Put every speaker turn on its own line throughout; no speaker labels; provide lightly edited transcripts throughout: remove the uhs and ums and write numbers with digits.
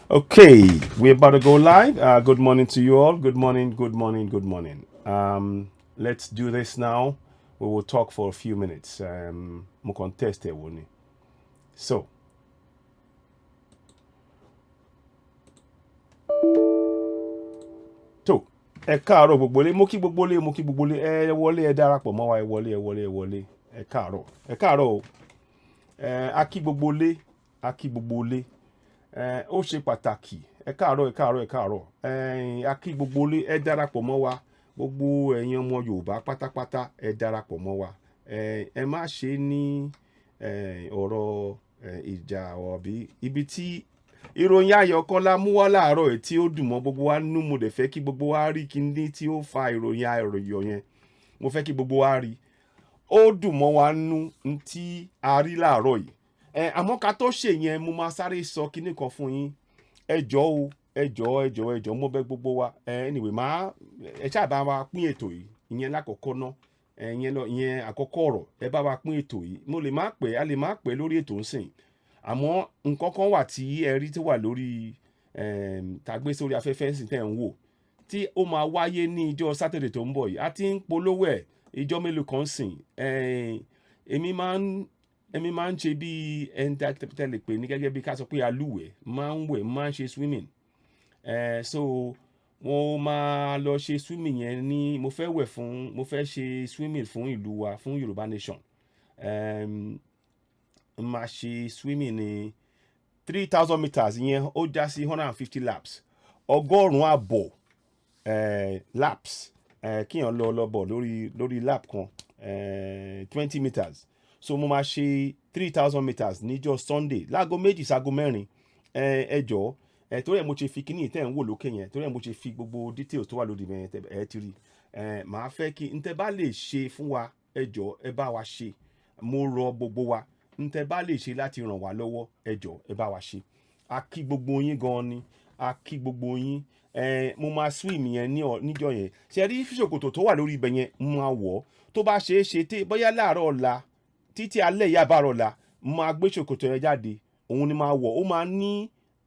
Okay, we're about to go live. Good morning to you all. Good morning, good morning, good morning. Let's do this now. We will talk for a few minutes. Mo kàn test ẹ̀ wò ni. So, tó ẹ káàárọ̀ gbogbo ilé, mo kí gbogbo ilé, mo kí gbogbo ilé, ẹ wọlé, ẹ darapọ̀ mọ́ wa, ẹ wọlé, ẹ wọlé, ẹ wọlé, ẹ káàárọ̀, ẹ káàárọ̀ o. Ẹ a kí gbogbo ilé, a kí gbogbo ilé. Ẹ ó ṣe pàtàkì, ẹ káàárọ̀, ẹ káàárọ̀, ẹ káàárọ̀. Ẹ a kí gbogbo ilé, ẹ darapọ̀ mọ́ wa, gbogbo ẹ̀yin ọmọ Yorùbá pátápátá, ẹ darapọ̀ mọ́ wa. Ẹ ẹ má ṣe ní ọ̀rọ̀ ìjà ọ̀bí ibi tí ìròyìn ayọ̀ kan la mú wá láàárọ̀ yìí tí ó dùn mọ́ gbogbo wa nú. Mo dẹ̀ fẹ́ kí gbogbo wa rí kíní tí ó fa ìròyìn ayọ̀ yẹn. Mo fẹ́ kí gbogbo wa rí, ó dùn mọ́ wa nú tí a rí láàárọ̀ yìí. Ẹ àmọ́ ká tó ṣe yẹn, mo máa sáré sọ kíní kan fún yín. Ẹ jọ̀ọ́ o, ẹ jọ̀ọ́, ẹ jọ̀ọ́, ẹ jọ̀ọ́, mo bẹ̀ gbogbo wa. Ẹ anyway, máa ẹ ṣáà bá wa pín ètò yìí. Ìyẹn lákọ̀ọ́kọ́ ná, ìyẹn lọ, ìyẹn àkọ́kọ́ ọ̀rọ̀. Ẹ bá wa pín ètò yìí. Mo lè má pè, a lè má pè lórí ètò ńsìn, àmọ́ nǹkan kan wà tí ẹ rí tó wà lórí tá a gbé sórí afẹ́fẹ́ ńsìn tẹ́ ń wò, tí ó máa wáyé ní ìjọ Saturday tó ń bọ̀ yìí. A ti ń polówó ẹ̀ ìjọ mélòó kan sìn. Èmi máa ń ṣe bí ẹni tẹ́ lè pè ní gẹ́gẹ́ bí ká sọ pé alúwẹ̀ẹ́, máa ń wẹ̀, máa ń ṣe swimming. So mo máa lọ ṣe swimming yẹn ní mo fẹ́ wẹ̀ fún, mo fẹ́ ṣe swimming fún ìlú wa, fún Yorùbá Nation. Máa ṣe swimming ní 3,000 meters. Yẹn ó já sí 150 laps, 150 laps. Kíyàn lọ lọ bọ̀ lórí lap kan, 20 meters. So mo máa ṣe 3,000 meters níjọ́ Sunday láago 2 sáago 4. Ẹ jọ̀ọ́, ẹ torí ẹ mo ṣe fi kíní tẹ́ ń wò lókè yẹn, torí ẹ mo ṣe fi gbogbo details tó wà lórí yẹn, ẹ ti rí. Ẹ màá fẹ́ kí n tẹ́ bá lè ṣe fún wa, ẹ jọ̀ọ́, ẹ bá wa ṣe. Mo rọ gbogbo wa, n tẹ́ bá lè ṣe láti ràn wá lọ́wọ́, ẹ jọ̀ọ́, ẹ bá wa ṣe. A kí gbogbo yín gan ni, a kí gbogbo yín. Ẹ mo máa swim yẹn ní níjọ́ yẹn. Ṣe rí ṣòkòtò tó wà lórí ibẹ̀ yẹn, mo máa wọ̀ ọ́. Tó bá ṣeé ṣe tí bóyá láàárọ̀ ọ̀la títí alẹ́ ìyá àbárọ̀ ọ̀la, mo máa gbé ṣòkòtò yẹn jáde, òun ni máa wọ̀.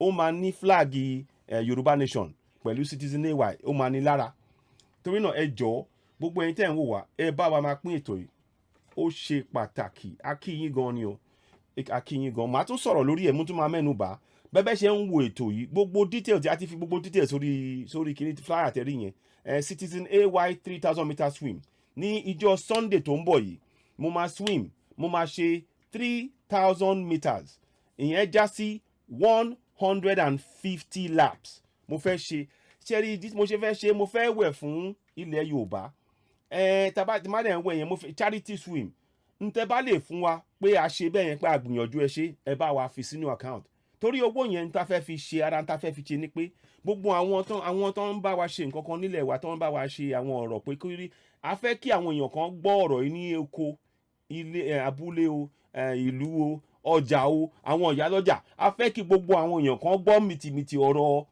Ó máa ní flag Yorùbá Nation pẹ̀lú Citizen AY, ó máa ní lára. Torí náà, ẹ jọ̀ọ́, gbogbo ẹ̀yin tẹ́ ń wò wá, ẹ bá wa máa pín ètò yìí, ó ṣe pàtàkì. A kí yín gan ni o, a kí yín gan. Màá tún sọ̀rọ̀ lórí ẹ̀, mo tún máa mẹ́nu bà bẹ́ẹ̀ ṣe ń wo ètò yìí. Gbogbo details, a ti fi gbogbo details sórí kìíní flyer tẹ̀rí yẹn. Citizen AY 3,000 meter swim ní ìjọ Sunday tó ń bọ̀ yìí. Mo máa swim, mo máa ṣe 3,000 meters, ìyẹn já sí 150 laps. Mo fẹ́ ṣe, ṣe rí bí mo ṣe fẹ́ ṣe, mo fẹ́ wẹ̀ fún ilẹ̀ Yorùbá. Ẹ taba tí má dẹ̀ ń wẹ̀ yẹn, mo fẹ́ charity swim. Ntẹ́ bá lè fún wa pé a ṣe bẹ́ẹ̀ yẹn, pé a gbìyànjú, ẹ ṣe, ẹ bá wa fi sínú account, torí owó yẹn ń ta fẹ́ fi ṣe ara ń ta fẹ́ fi ṣe ni pé gbogbo àwọn tó ń bá wa ṣe nǹkan kan nílẹ̀ wa, tó ń bá wa ṣe àwọn ọ̀rọ̀ pé kí a fẹ́ kí àwọn èèyàn kan gbọ́ ọ̀rọ̀ yìí ní oko ilé ẹ, abúlé o, ẹ, ìlú o, ọjà o, àwọn ìyá lọ́jà. A fẹ́ kí gbogbo àwọn èèyàn kan gbọ́ mìtìmìtì ọ̀rọ̀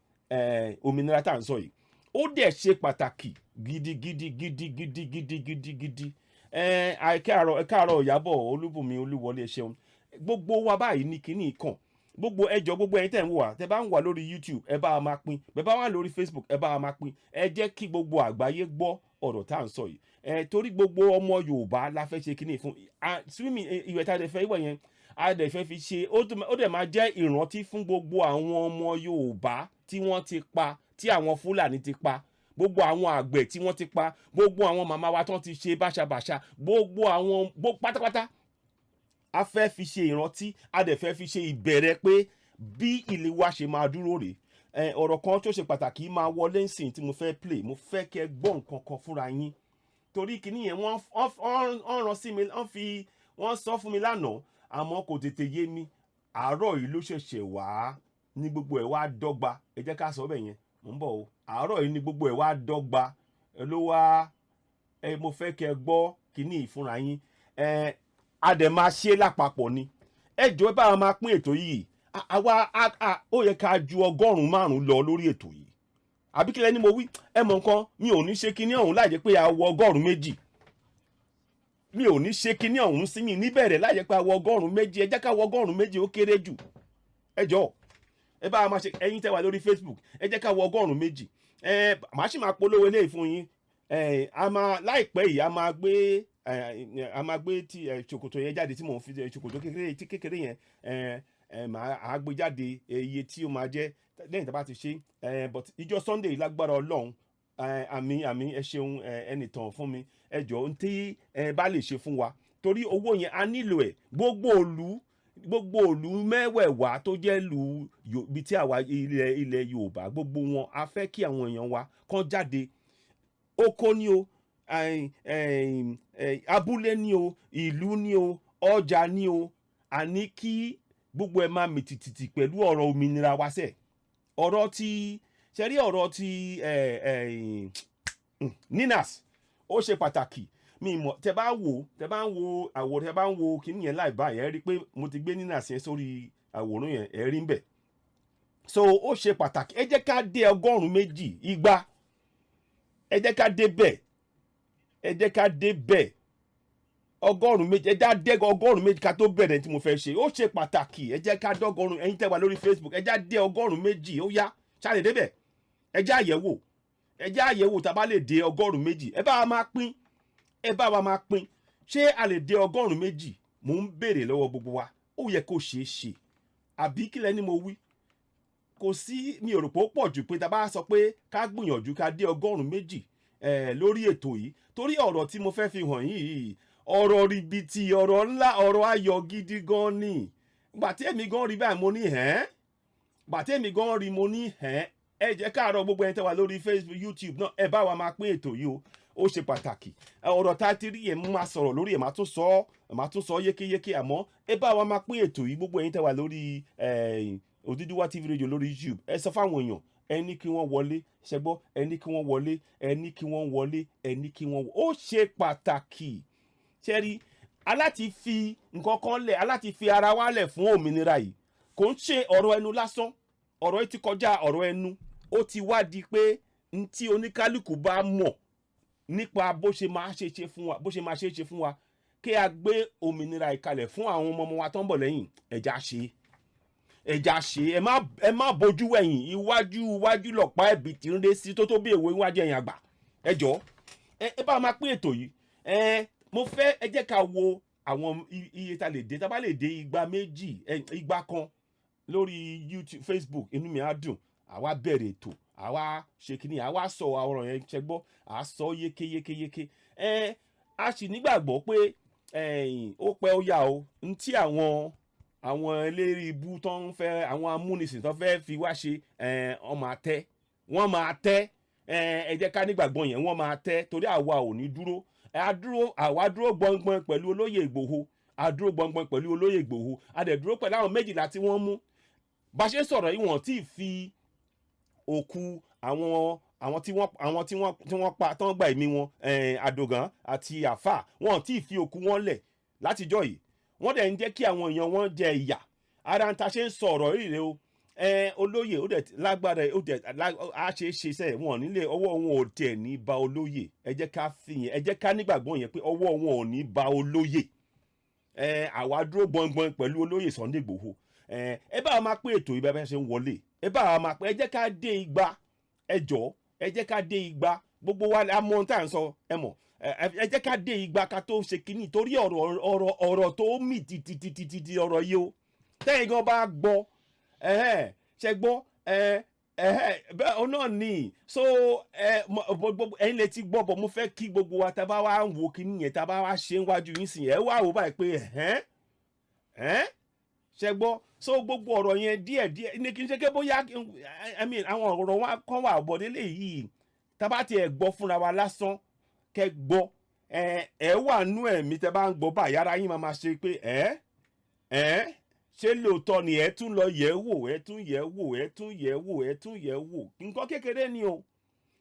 òmìnira tá à ń sọ yìí. Ó dẹ̀ ṣe pàtàkì gidigidi gidigidi gidigidi gidi. Ẹ káàárọ̀, ẹ káàárọ̀. Ìyábọ̀ Olúbùnmi Olúwọlé, ẹ ṣeun. Gbogbo wa báyìí ní kinní kan. Gbogbo ẹjọ, gbogbo ẹ̀yin tẹ́ ń wò wá, tẹ́ bá ń wà lórí YouTube, ẹ bá wa máa pín. Bẹ́ẹ̀ bá wà lórí Facebook, ẹ bá wa máa pín. Ẹ jẹ́ kí gbogbo àgbáyé gbọ́ ọ̀rọ̀ tá à ń sọ yìí. Ẹ torí gbogbo ọmọ Yorùbá la fẹ́ ṣe kinní fún. Swimming, ìwẹ̀ tá a dẹ̀ fẹ́ ìwẹ̀ yẹn, a dẹ̀ fẹ́ fi ṣe, ó dẹ̀ máa jẹ́ ìrántí fún gbogbo àwọn ọmọ Yorùbá tí wọ́n ti pa, tí àwọn Fúlàní ti pa, gbogbo àwọn àgbẹ̀ tí wọ́n ti pa, gbogbo àwọn màmá wa tó ti ṣe báṣabàṣa, gbogbo àwọn pátápátá. A fẹ́ fi ṣe ìrántí, a dẹ̀ fẹ́ fi ṣe ìbẹ̀rẹ̀ pé bí ilé wa ṣe máa dúró rèé. Ọ̀rọ̀ kan tó ṣe pàtàkì máa wọlé ńsìn tí mo fẹ́ play. Mo fẹ́ kẹ́ gbọ́ nǹkan kan fúnra yín, torí kíní yẹn wọ́n rán sí mi, wọ́n fi wọ́n sọ fún mi lánàá, àmọ́ kò tètè yé mi. Àárọ̀ yìí ló ṣẹ̀ṣẹ̀ wá ní gbogbo ẹ̀ wá dọ́gba. Ẹ jẹ́ ká sọ bẹ́ẹ̀ yẹn. Mò ń bọ̀ o. Àárọ̀ yìí ní gbogbo ẹ̀ wá dọ́gba ló wá. Ẹ mo fẹ́ kẹ́ gbọ́ kíní yìí fúnra yín. Ẹ a dẹ̀ máa ṣe lápapọ̀ ni. Ẹ jọ̀ọ́, ẹ bá wa máa pín ètò yìí. Àwa ó yẹ ká ju 500 lọ lórí ètò yìí, àbí kílẹ̀ ni mo wí? Ẹ mọ̀ nǹkan, mi ò ní ṣe kíní ọ̀hún láì jẹ́ pé a wọ 200. Mi ò ní ṣe kíní ọ̀hún sí mi níbẹ̀rẹ̀ láì jẹ́ pé a wọ 200. Ẹ jẹ́ ká wọ 200, ó kéré jù. Ẹ jọ̀ọ́. Ẹ bá wa máa ṣe. Ẹ̀yin tẹ́ wà lórí Facebook, ẹ jẹ́ ká wọ 200. Ẹ màá sì máa polówó eléyìí fún yín. Ẹ a máa láìpẹ́ yìí, a máa gbé tí ẹ ṣòkòtò yẹn jáde tí mò ń fi ṣòkòtò kékeré tí kékeré yẹn, ẹ ẹ màá á gbé jáde, iye tí ó máa jẹ́ lẹ́yìn tá a bá ti ṣe ẹ. But ìjọ Sunday, lágbára Ọlọ́run, ẹ àmì àmì. Ẹ ṣeun, ẹ ẹnìtàn fún mi. Ẹ jọ̀ọ́, ń tí ẹ bá lè ṣe fún wa, torí owó yẹn, a nílò ẹ̀. Gbogbo òlu mẹ́wẹ̀ẹ̀wá tó jẹ́ lu ibi tí àwa ilẹ̀ Yorùbá, gbogbo wọn, a fẹ́ kí àwọn èèyàn wa kàn jáde. Oko ni o, abúlé ni o, ìlú ni o, ọjà ni o, àní kí gbogbo ẹ máa mì tìtìtì pẹ̀lú ọ̀rọ̀ òmìnira wa sẹ̀. Ọ̀rọ̀ tí ṣe rí, ọ̀rọ̀ tí NINAS, ó ṣe pàtàkì. Mi mọ̀, tẹ bá wò, tẹ bá ń wo àwòrán, tẹ bá ń wo kíní yẹn láì báyìí, ẹ rí i pé mo ti gbé NINAS yẹn sórí àwòrán yẹn, ẹ rí ń bẹ̀. So ó ṣe pàtàkì, ẹ jẹ́ ká dé 200, 200. Ẹ jẹ́ ká dé bẹ́ẹ̀, ẹ jẹ́ ká dé bẹ́ẹ̀, 200. Ẹ já dé 200 ká tó bẹ̀rẹ̀ tí mo fẹ́ ṣe. Ó ṣe pàtàkì, ẹ jẹ́ ká dọ́gọ́rùn. Ẹ̀yin tẹ́ wà lórí Facebook, ẹ já dé 200. Ó yá, ṣáà débẹ̀. Ẹ já àyẹ̀wò, ẹ já àyẹ̀wò tá a bá lè dé 200. Ẹ bá wa máa pín, ẹ bá wa máa pín. Ṣé a lè dé 200? Mò ń béèrè lọ́wọ́ gbogbo wa. Ó yẹ kó ṣeé ṣe, àbí kí lẹ́ni mo wí? Kò sí, mi ò rò pé ó pọ̀ jù pé tá a bá sọ pé ká gbìyànjú ká dé 200 lórí ètò yìí, torí ọ̀rọ̀ tí mo fẹ́ fi hàn yìí, ọ̀rọ̀ ribiti, ọ̀rọ̀ ńlá, ọ̀rọ̀ ayọ̀ gidi gan ni. Gbà tí èmi gan rí báyìí, mo ní hẹ́n. Gbà tí èmi gan rí, mo ní hẹ́n. Ẹ jẹ́ káàárọ̀ gbogbo ẹni tẹ́ wà lórí Facebook, YouTube náà, ẹ bá wa máa pín ètò yìí o. Ó ṣe pàtàkì. Ọ̀rọ̀ tá a ti rí yẹn, mo máa sọ̀rọ̀ lórí ẹ̀, máa tún sọ yékéyéké, àmọ́ ẹ bá wa máa pín ètò yìí. Gbogbo ẹ̀yin tẹ́ wà lórí Odùduwà TV Radio lórí YouTube, ẹ sọ fáwọn èèyàn, ẹ ní kí wọ́n wọlé. Ṣẹgbọ́? Ẹ ní kí wọ́n wọlé, ẹ ní kí wọ́n wọlé, ẹ ní kí wọ́n. Ó ṣe pàtàkì. Ṣẹ́rí aláti fi nǹkan kan lẹ̀, aláti fi ara wa lẹ̀ fún òmìnira yìí. Kò ń ṣe ọ̀rọ̀ ẹnu lásán. Ọ̀rọ̀ yìí ti kọjá ọ̀rọ̀ ẹnu. Ó ti wá di pé n tí oníkálukú bá mọ̀ nípa bó ṣe máa ṣe ṣe fún wa, bó ṣe máa ṣe ṣe fún wa kí a gbé òmìnira ìkalẹ̀ fún àwọn ọmọ ọmọ wa tó ń bọ̀ lẹ́yìn, ẹ̀já ṣe, ẹ̀já ṣe. Ẹ má bójú wẹ̀yìn. Iwájú iwájú lọ̀pá ẹ̀bì tí ń ré sí tó tó bí èwe iwájú ẹ̀yìn àgbà. Ẹ jọ̀ọ́, ẹ bá máa pín ètò yìí. Ẹ mo fẹ́ ẹ jẹ́ ká wo àwọn iye tá lè dé. Tá bá lè dé 200, 200 lórí YouTube, Facebook, inú mi á dùn. Àwa bẹ̀rẹ̀ ètò, àwa ṣe kínní, àwa sọ ọ̀rọ̀ yẹn. Ṣe gbọ́? À sọ yékéyékéyéké. Ẹ a sì nígbàgbọ́ pé ẹ̀yìn ó pẹ́, ó yá o, n tí àwọn eléré ibú tó ń fẹ́, àwọn amúnisìn tó fẹ́ fi wá ṣe, wọ́n máa tẹ́, wọ́n máa tẹ́. Ẹ jẹ́ ká nígbàgbọ́ yẹn, wọ́n máa tẹ́, torí àwa ò ní dúró. A dúró, àwa dúró gbọ̀ngbọ̀n pẹ̀lú olóyè Ìgbòho. A dúró gbọ̀ngbọ̀n pẹ̀lú olóyè Ìgbòho. A dẹ̀ dúró pẹ̀lú àwọn 12 tí wọ́n mú. Bá ṣe ń sọ̀rọ̀ yìí, wọ́n tí ì fi òkú àwọn tí wọ́n pa tán, gba ẹ̀mí wọn, Àdògán àti Àfà, wọ́n tí ì fi òkú wọn lẹ̀ látijọ́ yìí. Wọ́n dẹ̀ ń jẹ́ kí àwọn èèyàn wọn jẹ ìyà. Ara ń ta ṣe ń sọ ọ̀rọ̀ yìí rè o. Olóyè ó dẹ̀ lágbára, ó dẹ̀ á ṣe é ṣe sẹ́ wọn nílé, ọwọ́ wọn ò tẹ̀ ní ba olóyè. Ẹ jẹ́ ká fi yẹn, ẹ jẹ́ ká nígbàgbọ́ yẹn pé ọwọ́ wọn ò ní ba olóyè. Àwa dúró gbọngbọn pẹ̀lú olóyè Sunday Igboho. Ẹ bá wa máa pé ètò yìí bá ṣe ń wọlé. Ẹ bá wa máa pé, ẹ jẹ́ ká dé 200. Ẹ jọ̀ọ́, ẹ jẹ́ ká dé 200. Gbogbo wa a mọ ohun tá à ń sọ. Ẹ mọ̀, ẹ jẹ́ ká dé 200 ká tó ṣe kínní, torí ọ̀rọ̀ tó mì títítítí ọ̀rọ̀ yìí o. Tẹ́yìn gan bá gbọ́, ẹ̀hẹ́n, ṣe gbọ́? Ẹ̀hẹ́n, bẹ́ẹ̀ ọ náà ní. So ẹ gbogbo ẹ̀yin lè ti gbọ́ bọ̀, mo fẹ́ kí gbogbo wa tá a bá wá ń wo kínní yẹn, tá a bá wá ṣe ń wájú yín sìn, ẹ wá wò báyìí pé ẹ̀hẹ́n ẹ̀hẹ́n, ṣe gbọ́? So gbogbo ọ̀rọ̀ yẹn díẹ̀ díẹ̀ ní, kí n ṣe ké bóyá, I mean, àwọn ọ̀rọ̀ wa kan wà bọ̀dé léyìí tá a bá tiẹ̀ gbọ́ fúnra wa lásán, kẹ́ gbọ́, ẹ ẹ wà nú ẹ̀mí. Tẹ́ bá ń gbọ́ báyìí, ara yín máa ma ṣe pé ẹ ẹ ṣé lóòótọ́ ni? Ẹ tún lọ yẹ̀ wò, ẹ tún yẹ̀ wò, ẹ tún yẹ̀ wò, ẹ tún yẹ̀ wò. Nǹkan kékeré ni o,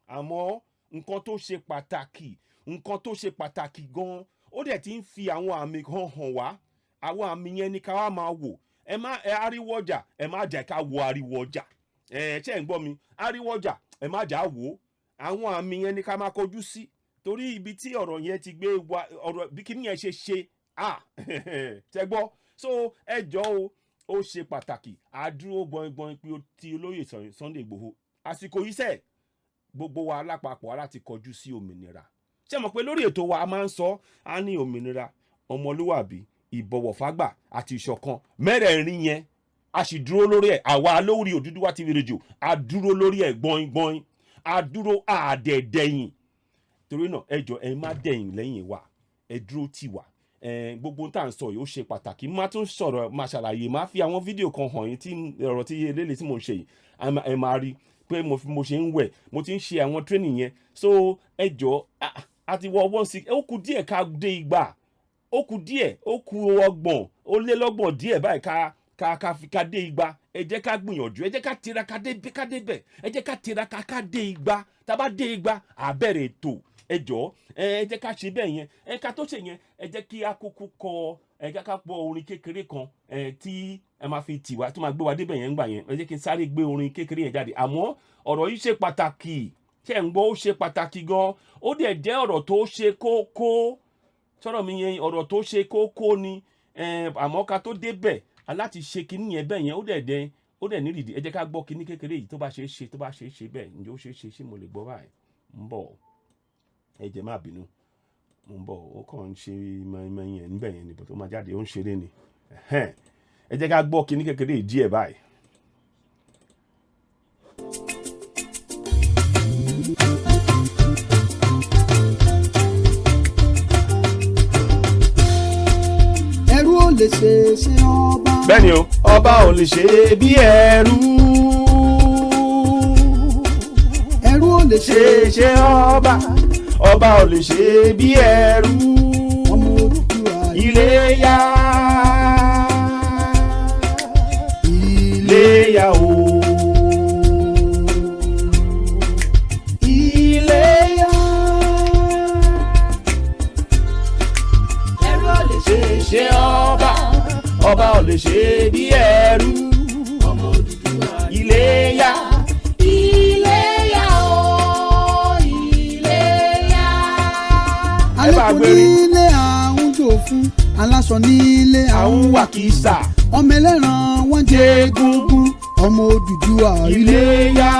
àmọ́ nǹkan tó ṣe pàtàkì, nǹkan tó ṣe pàtàkì gan-an. Ó dẹ̀ ti ń fi àwọn àmì kan hàn wá. Àwọn àmì yẹn ni ká wá máa wò. Ẹ má ẹ ariwo ọjà, ẹ má jẹ́ ká wo ariwo ọjà. Ẹ ṣe ń gbọ́ mi? Ariwo ọjà, ẹ má jà wò ó. Àwọn àmì yẹn ni ká máa kọjú sí, torí ibi tí ọ̀rọ̀ yẹn ti gbé wa, ọ̀rọ̀ bí kíní yẹn ṣe ṣe, ah, ṣe gbọ́? So ẹ jọ o. Ó ṣe pàtàkì. Àdúró gbọ̀ngbọ̀n pé ti olóyè Sunday Igboho. Àsìkò yìí sẹ̀, gbogbo wa lápapọ̀ láti kọjú sí òmìnira. Ṣé mọ̀ pé lórí ètò wa, a máa ń sọ, á ní òmìnira, ọmọlúwàbí, ìbọ̀wọ̀fágbà àti ìṣọ̀kan. Mẹ́rẹ̀ẹ̀rin yẹn, a sì dúró lórí ẹ̀. Àwa lórí Odùduwà TV Radio, a dúró lórí ẹ̀ gbọ̀ngbọ̀n, a dúró àdẹ̀dẹ̀yìn. Torí náà, ẹ jọ̀ọ́, ẹ má dẹ̀yìn lẹ́yìn wa, ẹ dúró tì wá. Gbogbo tá à ń sọ yìí, ó ṣe pàtàkì. Má tún sọ̀rọ̀, máa ṣàlàyé, má fi àwọn fídíò kan hàn yín tí ọ̀rọ̀ tí eléyìí tí mò ń ṣe yìí, ẹ máa rí pé mo ṣe ń wẹ̀, mo ti ń ṣe àwọn training yẹn. So ẹ jọ̀ọ́, a ti wọ 16, ó kù díẹ̀ ká dé 200, ó kù díẹ̀, ó kù 30, ó lé lọ́gbọ̀n díẹ̀ báyìí ká fi ká dé 200. Ẹ jẹ́ ká gbìyànjú, ẹ jẹ́ ká tiraka dé ká débẹ̀, ẹ jẹ́ ká tiraka ká dé 200. Tá a bá dé 200, á bẹ̀rẹ̀ ètò. Ẹ jọ̀ọ́, ẹ jẹ́ ká ṣe bẹ́ẹ̀ yẹn. Ẹ ká tó ṣe yẹn, ẹ jẹ́ kí a kúkú kọ, ẹ jẹ́ ká gbọ́ orin kékeré kan ẹ tí ẹ máa fi tì wá, tó máa gbé wa débẹ̀ yẹn ńgbà yẹn. Ẹ jẹ́ kí n sáré gbé orin kékeré yẹn jáde. Àmọ́ ọ̀rọ̀ yìí ṣe pàtàkì. Ṣé ń gbọ́? Ó ṣe pàtàkì gan, ó dẹ̀ jẹ́ ọ̀rọ̀ tó ṣe kókó. Sọ̀rọ̀ mi yẹn, ọ̀rọ̀ tó ṣe kókó ni. Àmọ́ ká tó débẹ̀, aláti ṣe kinní yẹn bẹ́ẹ̀ yẹn, ó dẹ̀ nírìdí. Ẹ jẹ́ ká gbọ́ kinní kékeré yìí, tó bá ṣe é ṣe, tó bá ṣe é ṣe bẹ́ẹ̀. Ǹjẹ́ ó ṣe é ṣe? Ṣé mo lè gbọ́ báyìí? Ń bọ̀, ẹ jẹ́ má bínú, mo ń bọ̀. Ó kàn ń ṣe mẹ́yìn ẹ̀ níbẹ̀ yẹn ni, bó tó máa jáde, ó ń ṣeré ni. Ẹ̀hẹ́n. Ẹ jẹ́ ká gbọ́ kinní kékeré yìí díẹ̀ báyìí.
Ẹrú ò lè ṣe ṣe ọba.
Bẹ́ẹ̀ni o, ọba ò lè ṣe bí ẹrú.
Ẹrú ò lè ṣe
ṣe ṣe ọba, ọba ò lè ṣe bí ẹrú.
Ọmọ Odùduwà.
Iléyá,
ilé
iléyá o, iléyá.
Ẹrú ò lè
ṣe ṣe ọba, ọba ò lè ṣe bí ẹrú.
Ọmọ Odùduwà.
Iléyá.
Iléyá o, iléyá.
Ẹ bá
Alẹ́kùn
gbére.
nílé àwọn jò fún aláṣọ nílé
àwọn
àwọn
wàkísà.
Ọmọ ẹlẹ́ran wọ́n jẹ egungun. Ọmọ Odùduwà ilé.
Iléyá.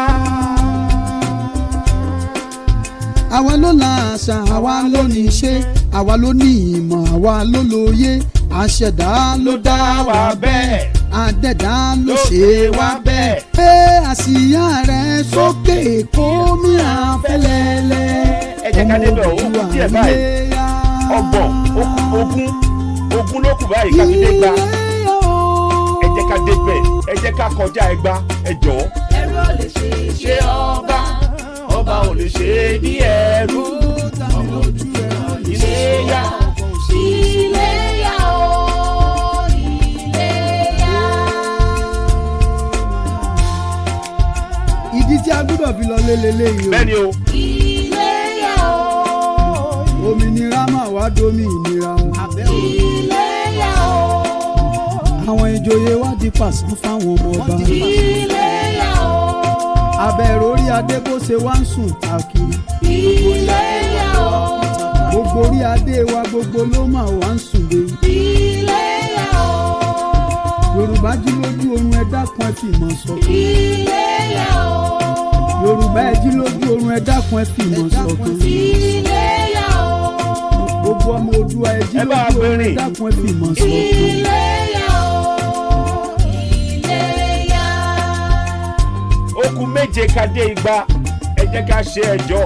Àwa ló la àṣà, àwa ló ní ṣe, àwa ló ní ìmọ̀, àwa ló lóye. Àṣẹ̀dá ló dá
wà bẹ́ẹ̀.
Àdẹ̀dá ló ṣe wá bẹ́ẹ̀. Pé àsíá rẹ̀ sókè kó mi àfẹ́lẹ́lẹ́.
Ẹ jẹ́ ká débẹ̀ o, ó kù díẹ̀ báyìí.
Iléyá.
30, ó kù 20, 20 ló kù báyìí ká fi dé 200.
Iléyá o.
Ẹ jẹ́ ká débẹ̀, ẹ jẹ́ ká kọjá 200, ẹ jọ̀ọ́.
Ẹrú ò lè ṣe
ṣe ọba, ọba ò lè ṣe bí ẹrú.
Ọmọ Odùduwà.
Iléyá.
Iléyá o, iléyá.
Ìdí tí a gbọ́dọ̀ fi lọ lélẹ́lẹ́yìí o.
Bẹ́ẹ̀ni o.
Iléyá o.
Òmìnira máa wá domi ìnira o.
Iléyá o.
Àwọn ìjòyè wá di pàṣán fáwọn ọmọ ọba.
Iléyá o.
Abẹ́rẹ́ orí adé bó ṣe wá ń sùn káàkiri.
Iléyá o.
Gbogbo orí adé wa gbogbo ló mà wá ń sùn lé.
Iléyá o.
Yorùbá jí lójú oorun, ẹ dákun, ẹ fìmọ̀ ṣọ̀kan.
Iléyá o.
Yorùbá, ẹ jí lójú oorun, ẹ dákun, ẹ fìmọ̀ ṣọ̀kan.
Iléyá o.
Gbogbo ọmọ Oòduà, ẹ jí
Ẹ bá
lójú oorun, ẹ
gbérin.
dákun, ẹ fìmọ̀ ṣọ̀kan.
Iléyá o. Iléyá.
Ó kù 7 ká dé 200, ẹ jẹ́ ká ṣe ẹjọ́.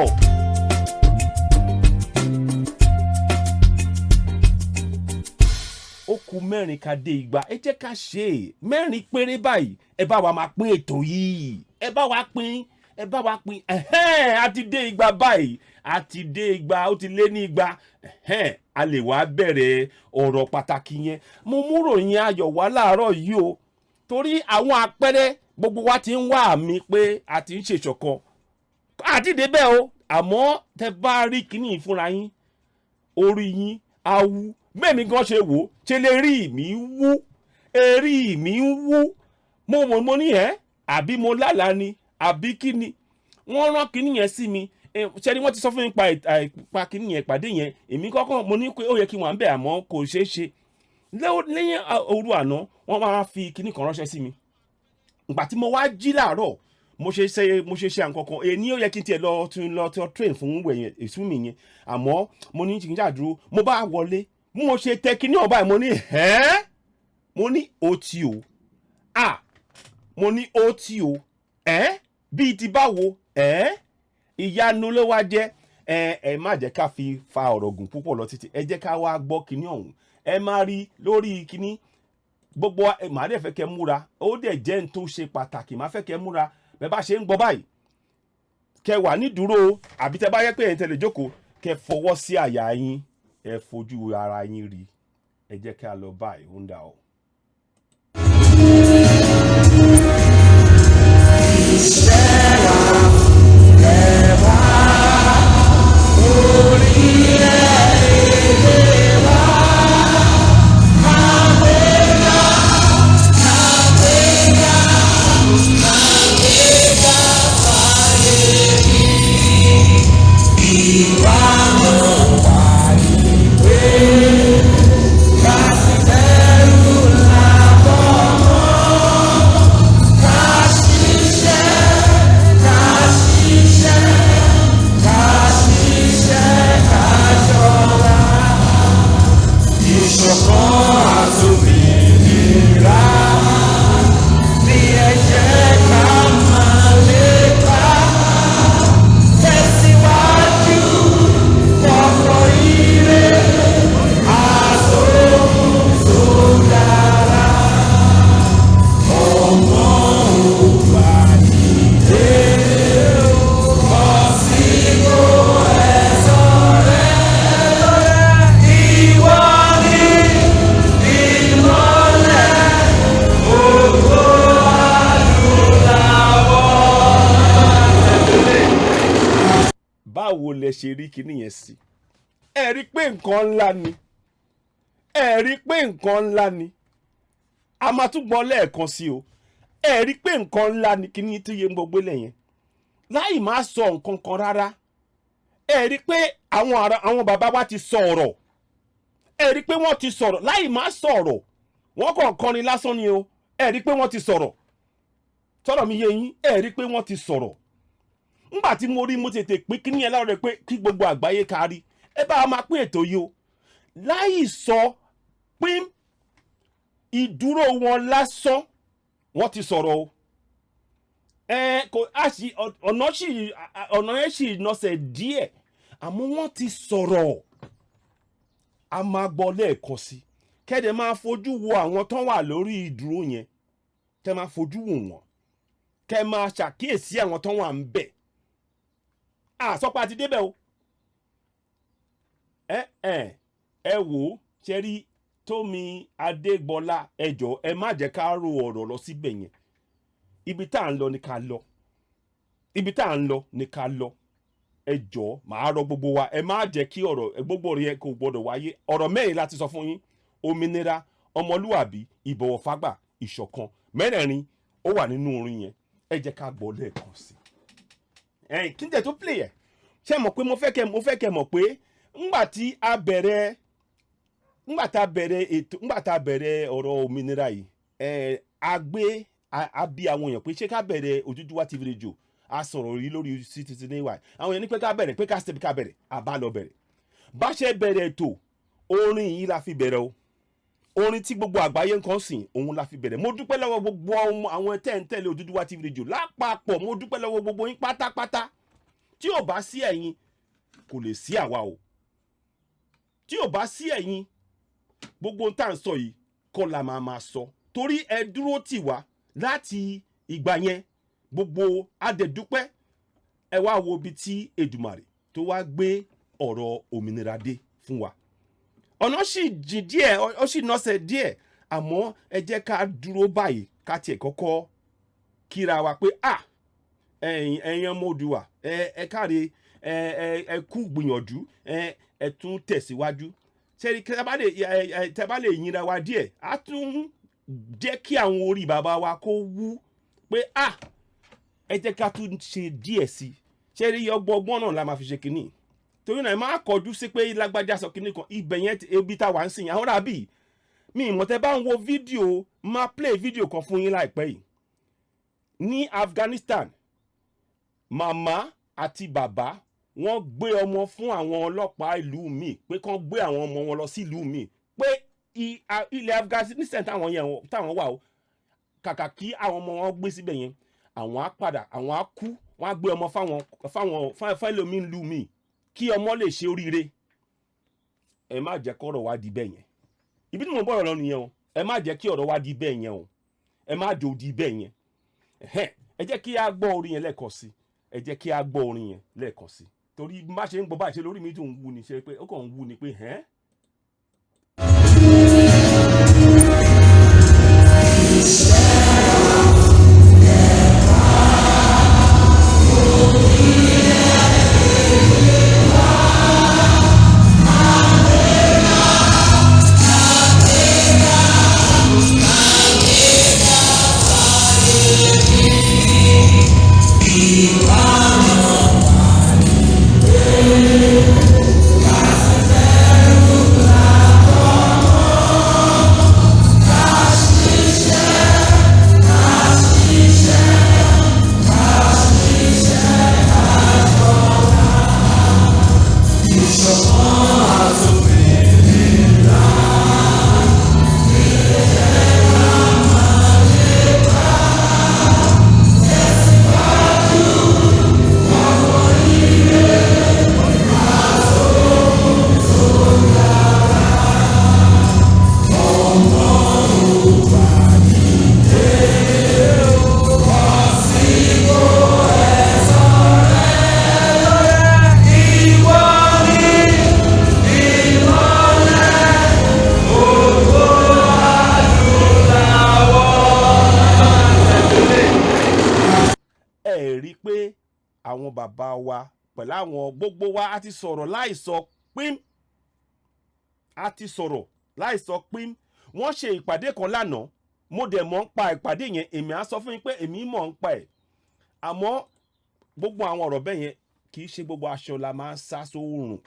Ó kù 4 ká dé 200, ẹ jẹ́ ká ṣe é. 4 péré báyìí. Ẹ bá wa máa pín ètò yìí, ẹ bá wa pín, ẹ bá wa pín. Ẹ̀hẹ́n, a ti dé 200 báyìí, a ti dé 200, ó ti lé ní 200. Ẹ̀hẹ́n, a lè wá bẹ̀rẹ̀ ọ̀rọ̀ pàtàkì yẹn. Mo mú ròyìn ayọ̀ wá láàárọ̀ yìí o, torí àwọn àpẹẹrẹ gbogbo wa ti ń wá àmì pé a ti ń ṣèṣọ̀kan àti débẹ̀ o. Àmọ́ tẹ bá rí kíní yìí fúnra yín, orí yín á wú. Mẹ́mi gan ṣe wò ó, ṣe lè rí mi wú, erí mi wú. Mo mọ̀, mo ní ẹ́, àbí mo lálàá ni, àbí kí ni? Wọ́n rán kíní yẹn sí mi. Ṣe ni wọ́n ti sọ fún mi pa pa kíní yẹn, ìpàdé yẹn. Èmi kọ́kọ́ mo ní pé ó yẹ kí wọ́n à ń bẹ̀, àmọ́ kò ṣeé ṣe. Lẹ́yìn òru àná, wọ́n máa fi kinní kan ránṣẹ́ sí mi. Ìgbà tí mo wá jí láàárọ̀, mo ṣe nǹkan kan. Èyí ó yẹ kí n tiẹ̀ lọ tún lọ tún train fún wẹ̀yẹn ìsúnmì yẹn, àmọ́ mo ní kí n ṣàdúró. Mo bá wọlé, bí mo ṣe tẹ kinní ọ̀bá yìí, mo ní ẹ́ẹ́, mo ní ó ti o, à mo ní ó ti o, ẹ́ bíi ti báwo, ẹ́ ìyanu ló wá jẹ́. Ẹ ẹ má jẹ́ ká fi fa ọ̀rọ̀ gùn púpọ̀ lọ títí. Ẹ jẹ́ ká wá gbọ́ kinní ọ̀hún. Ẹ má rí lórí kinní gbogbo wa. Màá dẹ̀ fẹ́ kẹ́ múra. Ó dẹ̀ jẹ́ n tó ṣe pàtàkì. Màá fẹ́ kẹ́ múra bẹ́ẹ̀ bá ṣe ń gbọ́ báyìí, kẹ́ wà nídúró, àbí tẹ́ bá yẹ pé ẹ̀ ń tẹ̀lé jókòó, kẹ́ fọwọ́ sí àyà yín, ẹ fojú ara yín rí. Ẹ jẹ́ ká lọ báyìí, ó ń dà o.
Ìṣọ̀kan àtòmìnira ní ẹ jẹ́ ká máa lépa, tẹ̀síwájú fọ̀fọ̀ ire àtòkùn tó dára. Ọmọ Oòduà, dìde, bọ́ sípò ẹ̀tọ́ rẹ. Ìwọ ni ìmọ́lẹ̀ gbogbo adúláwọ̀.
Báwo lẹ ṣe rí kinní yẹn sí? Ẹ rí pé nǹkan ńlá ni. Ẹ rí pé nǹkan ńlá ni. A máa tún gbọ́ lẹ́ẹ̀kan sí o. Ẹ rí pé nǹkan ńlá ni kinní tó yẹ gbogbo lẹ̀ yẹn, láì má sọ nǹkan kan rárá. Ẹ rí pé àwọn ará àwọn bàbá wa ti sọ ọ̀rọ̀. Ẹ rí pé wọ́n ti sọ̀rọ̀ láì má sọ̀rọ̀. Wọ́n kàn kọrin lásán ni o. Ẹ rí pé wọ́n ti sọ̀rọ̀. Sọ̀rọ̀ mi yé yín? Ẹ rí pé wọ́n ti sọ̀rọ̀. Ńgbà tí mo rí, mo tètè pín kíní yẹn láàárọ̀ pé kí gbogbo àgbáyé kárí. Ẹ bá a máa pín ètò yìí o. Láì sọ pín ìdúró wọn lásán, wọ́n ti sọ̀rọ̀ o. Ẹ kò á sì ọ̀nà sì, ọ̀nà yẹn sì nọsẹ̀ díẹ̀, àmọ́ wọ́n ti sọ̀rọ̀. A máa gbọ́ lẹ́ẹ̀kan sí, kẹ́dẹ̀ máa fojú wo àwọn tó wà lórí ìdúró yẹn, kẹ́ máa fojú wò wọ́n, kẹ́ máa ṣàkíyèsí àwọn tó wà ń bẹ̀. Àsọpá ti débẹ̀ o. Ẹ ẹ ẹ wò ó, ṣe rí Tómi Adégbọlá, ẹ jọ̀ọ́, ẹ má jẹ́ ká ro ọ̀rọ̀ lọ síbẹ̀ yẹn. Ibi tá à ń lọ ni ká lọ. Ibi tá à ń lọ ni ká lọ. Ẹ jọ̀ọ́, màá rọ gbogbo wa, ẹ má jẹ́ kí ọ̀rọ̀ gbogbo ọ̀rọ̀ yẹn kò gbọdọ̀ wáyé. Ọ̀rọ̀ mẹ́rin láti sọ fún yín: òmìnira, ọmọlúwàbí, ìbọ̀wọ̀ fágbà, ìṣọ̀kan. Mẹ́rẹ̀ẹ̀rin ó wà nínú orin yẹn. Ẹ jẹ́ ká gbọ́ lẹ́ẹ̀kan sí i. Ẹ̀yìn kí n tẹ̀ tó play ẹ̀, ṣé mọ̀ pé mo fẹ́ kẹ́ mọ̀ pé ńgbà tá a bẹ̀rẹ̀ ètò, ńgbà tá a bẹ̀rẹ̀ ọ̀rọ̀ òmìnira yìí, ẹ̀ a gbé a bí àwọn èèyàn pé ṣé ká bẹ̀rẹ̀ Odùduwà TV radio. A sọ̀rọ̀ rí lórí CTT ní wáyé. Àwọn èèyàn ní pé ká bẹ̀rẹ̀, pé ká step, ká bẹ̀rẹ̀. A bá lọ bẹ̀rẹ̀. Bá ṣe bẹ̀rẹ̀ ètò, orin yìí la fi bẹ̀rẹ̀ o. Orin tí gbogbo àgbáyé ń kàn sìn, òun la fi bẹ̀rẹ̀. Mo dúpẹ́ lọ́wọ́ gbogbo àwọn tẹ́ ń tẹ̀lé Odùduwà TV radio lápapọ̀. Mo dúpẹ́ lọ́wọ́ gbogbo yín pátápátá. Tí ò bá sí ẹ̀yin, kò lè sí àwa o. Tí ò bá sí ẹ̀yin, gbogbo ohun tá à ń sọ yìí kọ́ la máa máa sọ, torí ẹ dúró tì wá láti ìgbà yẹn. Gbogbo adẹ̀dúpẹ́. Ẹ wá wo ibi tí Èdùmàrè tó wá gbé ọ̀rọ̀ òmìnira dé fún wa. Ọ̀nà sì jìn díẹ̀, ó sì nọ́sẹ̀ díẹ̀, àmọ́ ẹ jẹ́ ká dúró báyìí, ká tiẹ̀ kọ́kọ́ kíra wa pé ah, ẹ̀yin ẹ̀yin ọmọ Oòduà, ẹ ẹ káre, ẹ ẹ ẹ kú gbìyànjú, ẹ ẹ tún tẹ̀síwájú. Ṣẹ́ni tẹ́ bá lè yinra wa díẹ̀, á tún jẹ́ kí àwọn orí bàbá wa kó wú pé ah, ẹ jẹ́ ká tún ṣe díẹ̀ sí i. Ṣẹ́ni ọgbọ́n ọgbọ́n náà la máa fi ṣe kínní. Torí náà, ẹ máa kọjú sí pé lágbájá sọ kínní kan ibẹ̀ yẹn. Ibi tá a wà ń sìn, àwọn ràbí Mi ìmọ̀ tẹ́ bá ń wo fídíò, máa play fídíò kan fún yín láìpẹ́ yìí ní Afghanistan. Màmá àti bàbá, wọ́n gbé ọmọ fún àwọn ọlọ́pàá ìlú míì pé kán gbé àwọn ọmọ wọn lọ sí ìlú míì, pé ilẹ̀ Afghanistan táwọn yẹn táwọn wà o, kàkà kí àwọn ọmọ wọn gbé síbẹ̀ yẹn, àwọn á padà, àwọn á kú, wọ́n á gbé ọmọ fáwọn fẹ́lòmíì ìlú míì kí ọmọ lè ṣe oríire. Ẹ má jẹ́ kọ́rọ̀ wá di bẹ́ẹ̀ yẹn. Ibi tí mo ń bọ̀rọ̀ lọ nìyẹn o. Ẹ má jẹ́ kí ọ̀rọ̀ wá di bẹ́ẹ̀ yẹn o. Ẹ má jò di bẹ́ẹ̀ yẹn. Ẹ̀hẹ́n, ẹ jẹ́ kí a gbọ́ orin yẹn lẹ́ẹ̀kan sí. Ẹ jẹ́ kí a gbọ́ orin yẹn lẹ́ẹ̀kan sí, torí bí má ṣe ń gbọ́ báyìí, ṣe lórí mi tún ń wú ni, ṣe pé ó kàn ń wú ni pé hẹ́n.
Ìwọ ni ìmọ́lẹ̀ gbogbo adúláwọ̀.
Ẹ rí i pé àwọn bàbá wa pẹ̀lú àwọn gbogbo wa, a ti sọ̀rọ̀ láì sọ pín, a ti sọ̀rọ̀ láì sọ pín. Wọ́n ṣe ìpàdé kan lánàá, mo dẹ̀ mọ̀ ń pa ìpàdé yẹn. Èmi á sọ fún yín pé èmi mọ̀ ń pa ẹ̀, àmọ́ gbogbo àwọn ọ̀rọ̀ bẹ́ẹ̀ yẹn, kì í ṣe gbogbo aṣọ la máa ń sá sóòrùn,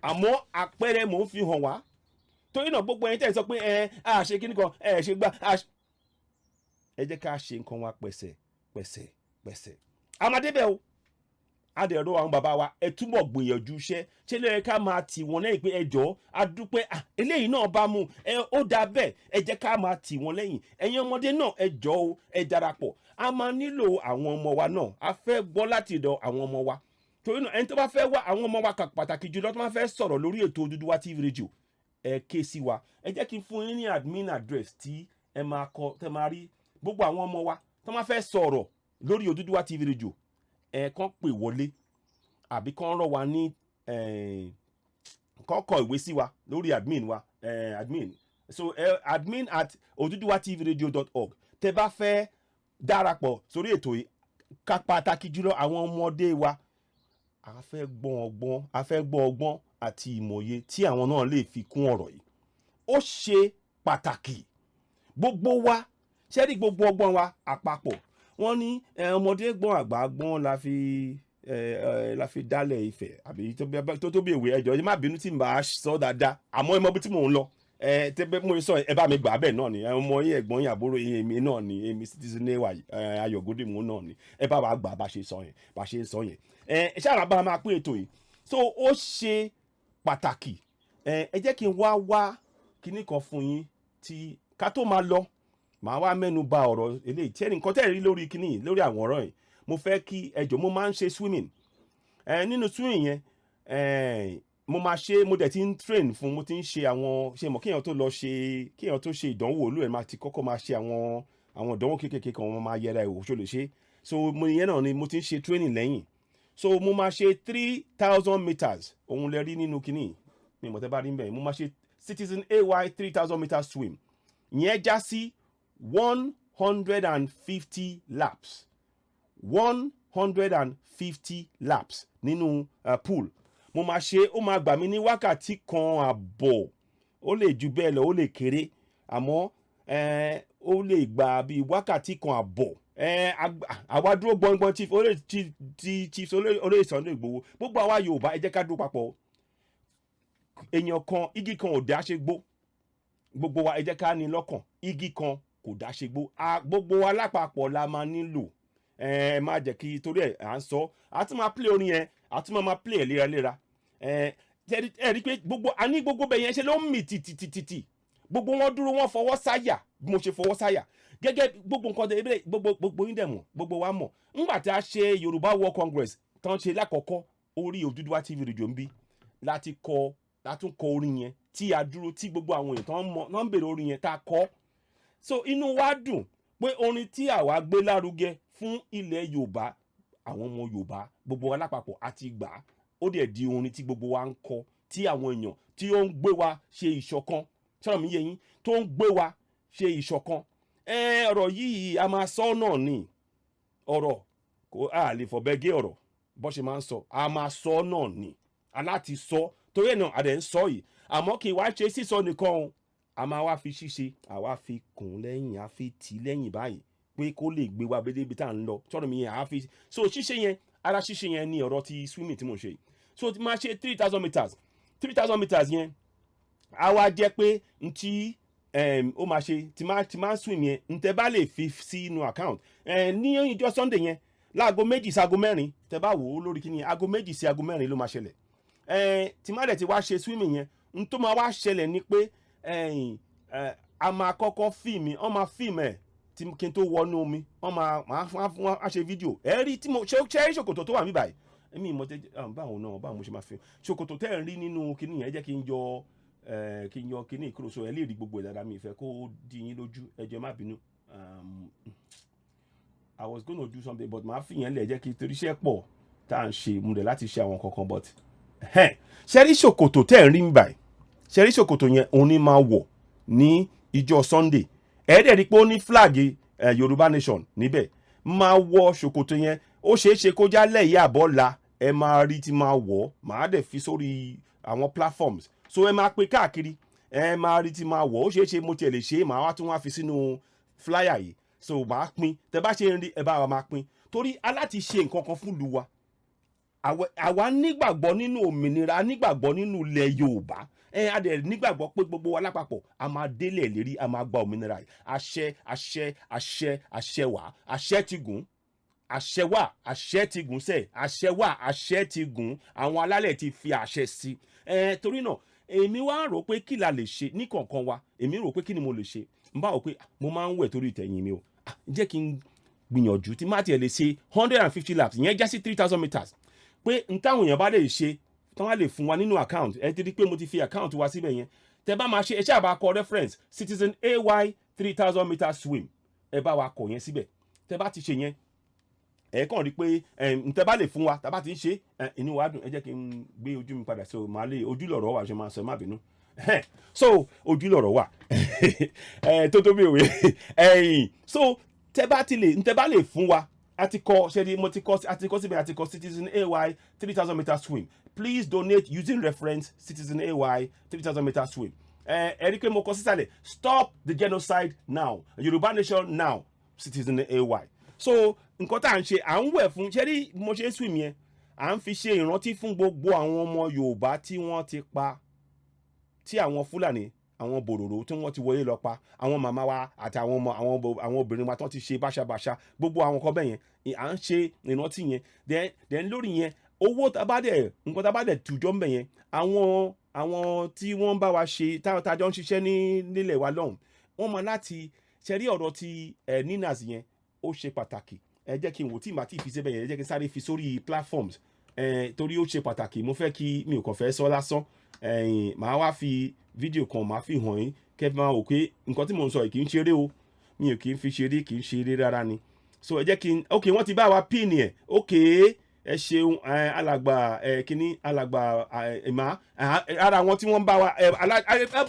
àmọ́ àpẹẹrẹ mò ń fi hàn wá. Torí náà, gbogbo ẹ̀yin tẹ́ ẹ sọ pé ẹ á ṣe kíní kan, ẹ ṣe gbá ẹ jẹ́ ká ṣe nǹkan wa pẹ̀sẹ̀ pẹ̀sẹ̀ pẹ̀sẹ̀. Amadébẹ̀ o, adẹ̀rọ àwọn bàbá wa, ẹ túbọ̀ gbìyànjú iṣẹ́ ṣé ló yẹ ká máa tì wọ́n lẹ́yìn pé ẹ jọ̀ọ́, a dúpẹ́, ah, eléyìí náà bá mú ẹ, ó dáa bẹ́ẹ̀. Ẹ jẹ́ ká máa tì wọ́n lẹ́yìn. Ẹ̀yin ọmọdé náà, ẹ jọ̀ọ́ o, ẹ darapọ̀. A máa nílò àwọn ọmọ wa náà. A fẹ́ gbọ́ láti ìdọ̀ àwọn ọmọ wa. Torí náà, ẹni tó bá fẹ́ wá, àwọn ọmọ wa kà pàtàkì jùlọ, tó bá fẹ́ sọ̀rọ̀ lórí ètò Odùduwà TV Radio, ẹ ké sí wa. Ẹ jẹ́ kí n fún yín ní admin address tí ẹ máa kọ, tẹ máa rí gbogbo àwọn ọmọ wa tó máa fẹ́ sọ̀rọ̀ lórí Odùduwà TV Radio. Ẹ kàn pè wọlé àbí kàn rán wa ní, kàn kọ ìwé sí wa lórí admin wa, admin, so admin@oduduwatvradio.org. Tẹ bá fẹ́ darapọ̀ sórí ètò yìí, ká pàtàkì jùlọ àwọn ọmọdé wa, a fẹ́ gbọ́ ọgbọ́n, a fẹ́ gbọ́ ọgbọ́n àti ìmọ̀ye tí àwọn náà lè fi kún ọ̀rọ̀ yìí. Ó ṣe pàtàkì. Gbogbo wa ṣé rí, gbogbo ọgbọ́n wa àpapọ̀, wọ́n ní ọmọdé gbọ́n, àgbà gbọ́n, la fi dálẹ̀ Ifẹ̀ àbí tó bí èwe. Ẹjọ́, ẹ má bínú tí n bá sọ dáadáa, àmọ́ ẹ mọ bí tí mò ń lọ. Ẹ tẹ bẹ mo sọ, ẹ bá mi gbà bẹ́ẹ̀ náà ni. Ẹ ọmọ yín, ẹ̀gbọ́n yín, àbúrò yín, èmi náà ni, èmi Citizen AY Ayọ̀gódìmú náà ni. Ẹ bá wa gbà bá ṣe sọ yẹn, bá ṣe ń sọ yẹn. Ẹ ṣáà bá máa pín ètò yìí. So ó ṣe pàtàkì. Ẹ jẹ́ kí n wá wá kinní kan fún yín tí ká tó máa lọ. Màá wá mẹ́nu bà ọ̀rọ̀ eléyìí tí ẹnì kan tẹ̀ rí lórí kinní yìí, lórí àwòrán yìí. Mo fẹ́ kí ẹ jọ̀ọ́, mo máa ń ṣe swimming. Nínú swimming yẹn, mo máa ṣe, mo dẹ̀ ti ń train fún, mo ti ń ṣe àwọn ṣe mọ̀ kéèyàn tó lọ ṣe, kéèyàn tó ṣe ìdánwò, olú ẹ̀ máa ti kọ́kọ́ máa ṣe àwọn ìdánwò kéékèèké kan, wọ́n máa yẹra ẹ̀ wò ṣó lè ṣe. So mo ìyẹn náà ni mo ti ń ṣe training lẹ́yìn. So mo máa ṣe 3,000 meters. Òun lẹ rí nínú kinní mi, mọ̀ tẹ́ bá rí bẹ́ẹ̀. Mo máa ṣe Citizen AY 3,000 meters swim. Ìyẹn já sí 150 laps, 150 laps nínú pool. Mo máa ṣe, ó máa gbà mí ní wákàtí kan àbọ̀. Ó lè ju bẹ́ẹ̀ lọ, ó lè kéré, àmọ́ ó lè gbà bíi wákàtí kan àbọ̀. Àwa dúró gbọ̀ngbọ̀n, chief olóyè, chief olóyè Sunday Igboho, gbogbo àwa Yorùbá, ẹ jẹ́ ká dúró papọ̀. Èèyàn kan, igi kan ò dá ṣe gbó. Gbogbo wa, ẹ jẹ́ ká ní lọ́kàn, igi kan kò dá ṣe gbó. Gbogbo wa lápapọ̀ la máa nílò. Ẹ má jẹ́ kí torí ẹ̀ à ń sọ, a tún máa play orin yẹn, a tún máa play ẹ̀ léraléra. Ẹ rí i pé gbogbo a ní gbogbo bẹ̀ yẹn ṣe ló ń mì tìtìtìtì. Gbogbo wọn dúró, wọn fọwọ́ sáyà bí mo ṣe fọwọ́ sáyà gẹ́gẹ́ gbogbo nǹkan tẹ ebile. Gbogbo yín dẹ̀ mọ̀, gbogbo wa mọ̀, ńgbà tí a ṣe Yorùbá World Congress tán ṣe lákọ̀ọ́kọ́, orí Odùduwà TV Radio ń bí láti kọ, látún kọ orin yẹn tí a dúró, tí gbogbo àwọn èèyàn tán mọ̀ tán ń bèrè orin yẹn tá a kọ. So inú wa dùn pé orin tí àwa gbé lárugẹ fún ilẹ̀ Yorùbá, àwọn ọmọ Yorùbá, gbogbo wa lápapọ̀ àti gbà á, ó dẹ̀ di orin tí gbogbo wa ń kọ, tí àwọn èèyàn tí ó ń gbé wa ṣe ìṣọ̀kan. Sọ̀rọ̀ mi yé yín? Tó ń gbé wa ṣe ìṣọ̀kan. Ẹ ọ̀rọ̀ yìí, a máa sọ náà ni. Ọ̀rọ̀ kò a lè fọ̀bẹ gé ọ̀rọ̀ bó ṣe máa ń sọ, a máa sọ náà ni aláti sọ. Torí ẹ̀ náà a dẹ̀ ń sọ yìí, àmọ́ kì í wá ṣe sísọ nìkan o, a máa wá fi ṣíṣe, àwa fi kùn lẹ́yìn, a fi tì lẹ́yìn báyìí pé kó lè gbé wa débi tá à ń lọ. Sọ̀rọ̀ mi yẹn, a fi so ṣíṣe yẹn, ara ṣíṣe yẹn ni ọ̀rọ̀ ti swimming tí mo ṣe yìí. So ti máa ṣe 3,000 meters. 3,000 meters yẹn, a wá jẹ́ pé n tí ó máa ṣe tí máa swim yẹn, n tẹ́ bá lè fi sínú account ní ìjọ Sunday yẹn láago 2 sí aago 4, tẹ́ bá wò ó lórí kíni, aago 2 sí aago 4 ló máa ṣẹlẹ̀. Tí má dẹ̀ ti wá ṣe swimming yẹn, n tó máa wá ṣẹlẹ̀ ni pé a máa kọ́kọ́ film, wọ́n máa film ẹ̀ tí kí n tó wọnú omi. Wọ́n máa fún wọn á ṣe fídíò. Ẹ rí tí mo ṣe rí ṣòkòtò tó wà níbí báyìí. Èmi ìmọ̀ tẹ́ báwo náà, báwo mo ṣe máa fi ṣòkòtò tẹ́ ẹ̀ ń rí nínú kinní yẹn. Ẹ jẹ́ kí n yọ kinní kúrò so ẹ lè rí gbogbo ẹ̀ dáadáa. Mi ìfẹ́ kó di yín lójú, ẹ jọ̀ọ́, ẹ má bínú. I was gonna do something, but màá fi yẹn lẹ̀, jẹ́ kí torí iṣẹ́ pọ̀ tá à ń ṣe, mo dẹ̀ láti ṣe àwọn kankan. But ṣe rí ṣòkòtò tẹ́ ẹ̀ ń rí mi báyìí, ṣe rí ṣòkòtò yẹn, òun ni máa wọ̀ ní ìjọ Sunday. Ẹ dẹ̀ rí pé ó ní flag Yorùbá Nation níbẹ̀. Máa wọ ṣòkòtò yẹn, ó ṣeé ṣe kó jálẹ̀ yìí àbọ̀ la ẹ máa rí tí máa wọ̀. Máa dẹ̀ fi sórí àwọn platforms, so ẹ máa pe káàkiri, ẹ máa rí tí máa wọ̀. Ó ṣeé ṣe mo tiẹ̀ lè ṣe é, màá wá tún wá fi sínú flyer yìí, so màá pín. Tẹ bá ṣe ń rí, ẹ bá wa máa pín, torí aláti ṣe nǹkan kan fún ìlú wa. Àwa nígbàgbọ́ nínú òmìnira, nígbàgbọ́ nínú ilẹ̀ Yorùbá. Ẹ a dẹ̀ nígbàgbọ́ pé gbogbo wa lápapọ̀, a máa délẹ̀ lérí, a máa gba òmìnira yìí. Àṣẹ, àṣẹ, àṣẹ, àṣẹ wà, àṣẹ ti gùn. Àṣẹ wà, àṣẹ ti gùn sẹ. Àṣẹ wà, àṣẹ ti gùn. Àwọn alálẹ̀ ti fi àṣẹ sí ẹ. Torí náà, èmi wá rò pé kí la lè ṣe ní kọ̀ọ̀kan wa. Èmi rò pé kí ni mo lè ṣe. N bá wò pé mo máa ń wẹ̀ torí ìtẹ̀yìn mi o. Jẹ́ kí n gbìyànjú tí má tiẹ̀ lè ṣe 150 laps, ìyẹn já sí 3,000 meters, pé n táwọn èèyàn bá lè ṣe, tí wọ́n lè fún wa nínú account. Ẹ ti rí pé mo ti fi account wa síbẹ̀ yẹn. Tẹ bá máa ṣe, ẹ ṣáà bá kọ reference Citizen AY 3,000 meter swim, ẹ bá wa kọ yẹn síbẹ̀. Tẹ bá ti ṣe yẹn, ẹ kàn rí pé n tẹ bá lè fún wa, tá bá ti ń ṣe, inú wa dùn. Ẹ jẹ́ kí n gbé ojú mi padà, so màá lè ojú lọ̀rọ̀ wà ṣe máa sọ. Ẹ má bínú. So ojú lọ̀rọ̀ wà tó bí òwe ẹ̀yìn. So tẹ bá ti lè, n tẹ bá lè fún wa, a ti kọ ṣe ni mo ti kọ, a ti kọ síbẹ̀, a ti kọ Citizen AY 3,000 meter swim, please donate using reference Citizen AY 3,000 meter swim. Ẹ rí i pé mo kọ sísàlẹ̀, "Stop the genocide now, Yorùbá Nation now, Citizen AY." So nǹkan tá à ń ṣe, à ń wẹ̀ fún, ṣé rí mo ṣe ń swim yẹn, à ń fi ṣe ìrántí fún gbogbo àwọn ọmọ Yorùbá tí wọ́n ti pa, tí àwọn Fúlàní, àwọn bòròrò tí wọ́n ti wọlé lọ pa àwọn màmá wa àti àwọn ọmọ, àwọn obìnrin wa tó ti ṣe báṣabàṣa, gbogbo àwọn kan bẹ́ẹ̀ yẹn, à ń ṣe ìrántí yẹn. Then lórí yẹn, owó tá bá dẹ̀, nǹkan tá bá dẹ̀ tùjọ́ ń bẹ̀ yẹn, àwọn tí wọ́n ń bá wa ṣe, tá a jọ ń ṣiṣẹ́ ní nílẹ̀ wa lọ́hùn, wọ́n máa láti ṣe rí ọ̀rọ̀ ti ẹ̀ NINAS yẹn, ó ṣe pàtàkì. Ẹ jẹ́ kí n wò tí màá tí fi síbẹ̀ yẹn. Ẹ jẹ́ kí n sáré fi sórí platforms ẹ, torí ó ṣe pàtàkì. Mo fẹ́ kí mi ò kàn fẹ́ sọ lásán. Ẹ̀yìn màá wá fi fídíò kan, màá fi hàn yín, kẹ́ fi máa wò pé nǹkan tí mò ń sọ yìí kì í ṣeré o. Mi ò kì í fi ṣeré, kì í ṣeré rárá ni. So ẹ jẹ́ kí n, ok, wọ́n ti bá wa pin ẹ̀. Ok, ẹ ṣeun, alàgbà kínní, alàgbà ìmá, ara àwọn tí wọ́n bá wa ẹ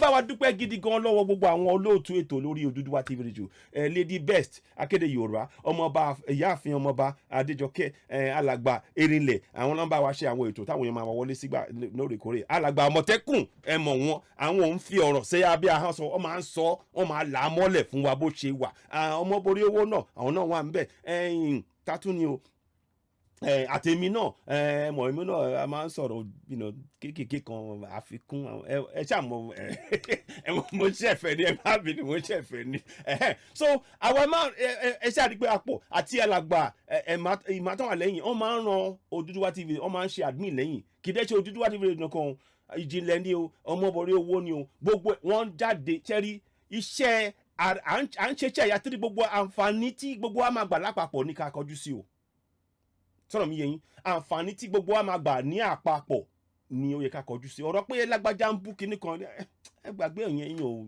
bá wa dúpẹ́ gidi gan lọ́wọ́ gbogbo àwọn olóòtú ètò lórí Odùduwà TV Radio, Lady Best akéde Yorùbá, ọmọọba ìyáàfin, ọmọọba Adéjọkẹ́, alàgbà Erinlẹ̀, àwọn náà bá wa ṣe àwọn ètò táwọn èèyàn máa wọlé sígbà lóòrèkóòrè. Alàgbà Àmọ̀tẹ́kùn, ẹ mọ̀ wọn, àwọn òun fi ọ̀rọ̀ ṣe abẹ́ ahọ́n sọ, wọ́n máa ń sọ, wọ́n máa là á mọ́lẹ̀ fún wa bó ṣe wà. Ọmọ borí owó náà, àwọn náà wà ń bẹ̀. Ẹ̀yìn tátún ni o. Ẹ àtèmi náà, ẹ mọ̀, èmi náà a máa ń sọ̀rọ̀ kéékèèké kan àfikún. Ẹ ṣáà mọ̀, ẹ mo ṣẹ̀fẹ̀ ni, ẹ má bínú, mo ṣẹ̀fẹ̀ ni. So àwa máa ẹ ṣáà rí pé àpọ̀ àti alàgbà ẹ ìmọ̀ wà lẹ́yìn, wọ́n máa ń ran Odùduwà TV, wọ́n máa ń ṣe admin lẹ́yìn. Kì í dẹ́ ṣe Odùduwà TV nìkan, ìjìnlẹ̀ ni o, ọmọbọ̀rẹ́ owó ni o, gbogbo wọn jáde ṣẹ́rí iṣẹ́ à ń ṣeṣẹ́ ìyá tí gbogbo àǹfààní tí gbogbo wa máa gbà lápapọ̀ ní ká kọjú sí o. Sọ̀rọ̀ mi yé yín? Àǹfààní tí gbogbo wa máa gbà ní àpapọ̀ ni ó yẹ ká kọjú sí. Ọ̀rọ̀ pé lágbájá ń bú kinní kan, ẹ gbàgbé ìyẹn yín o.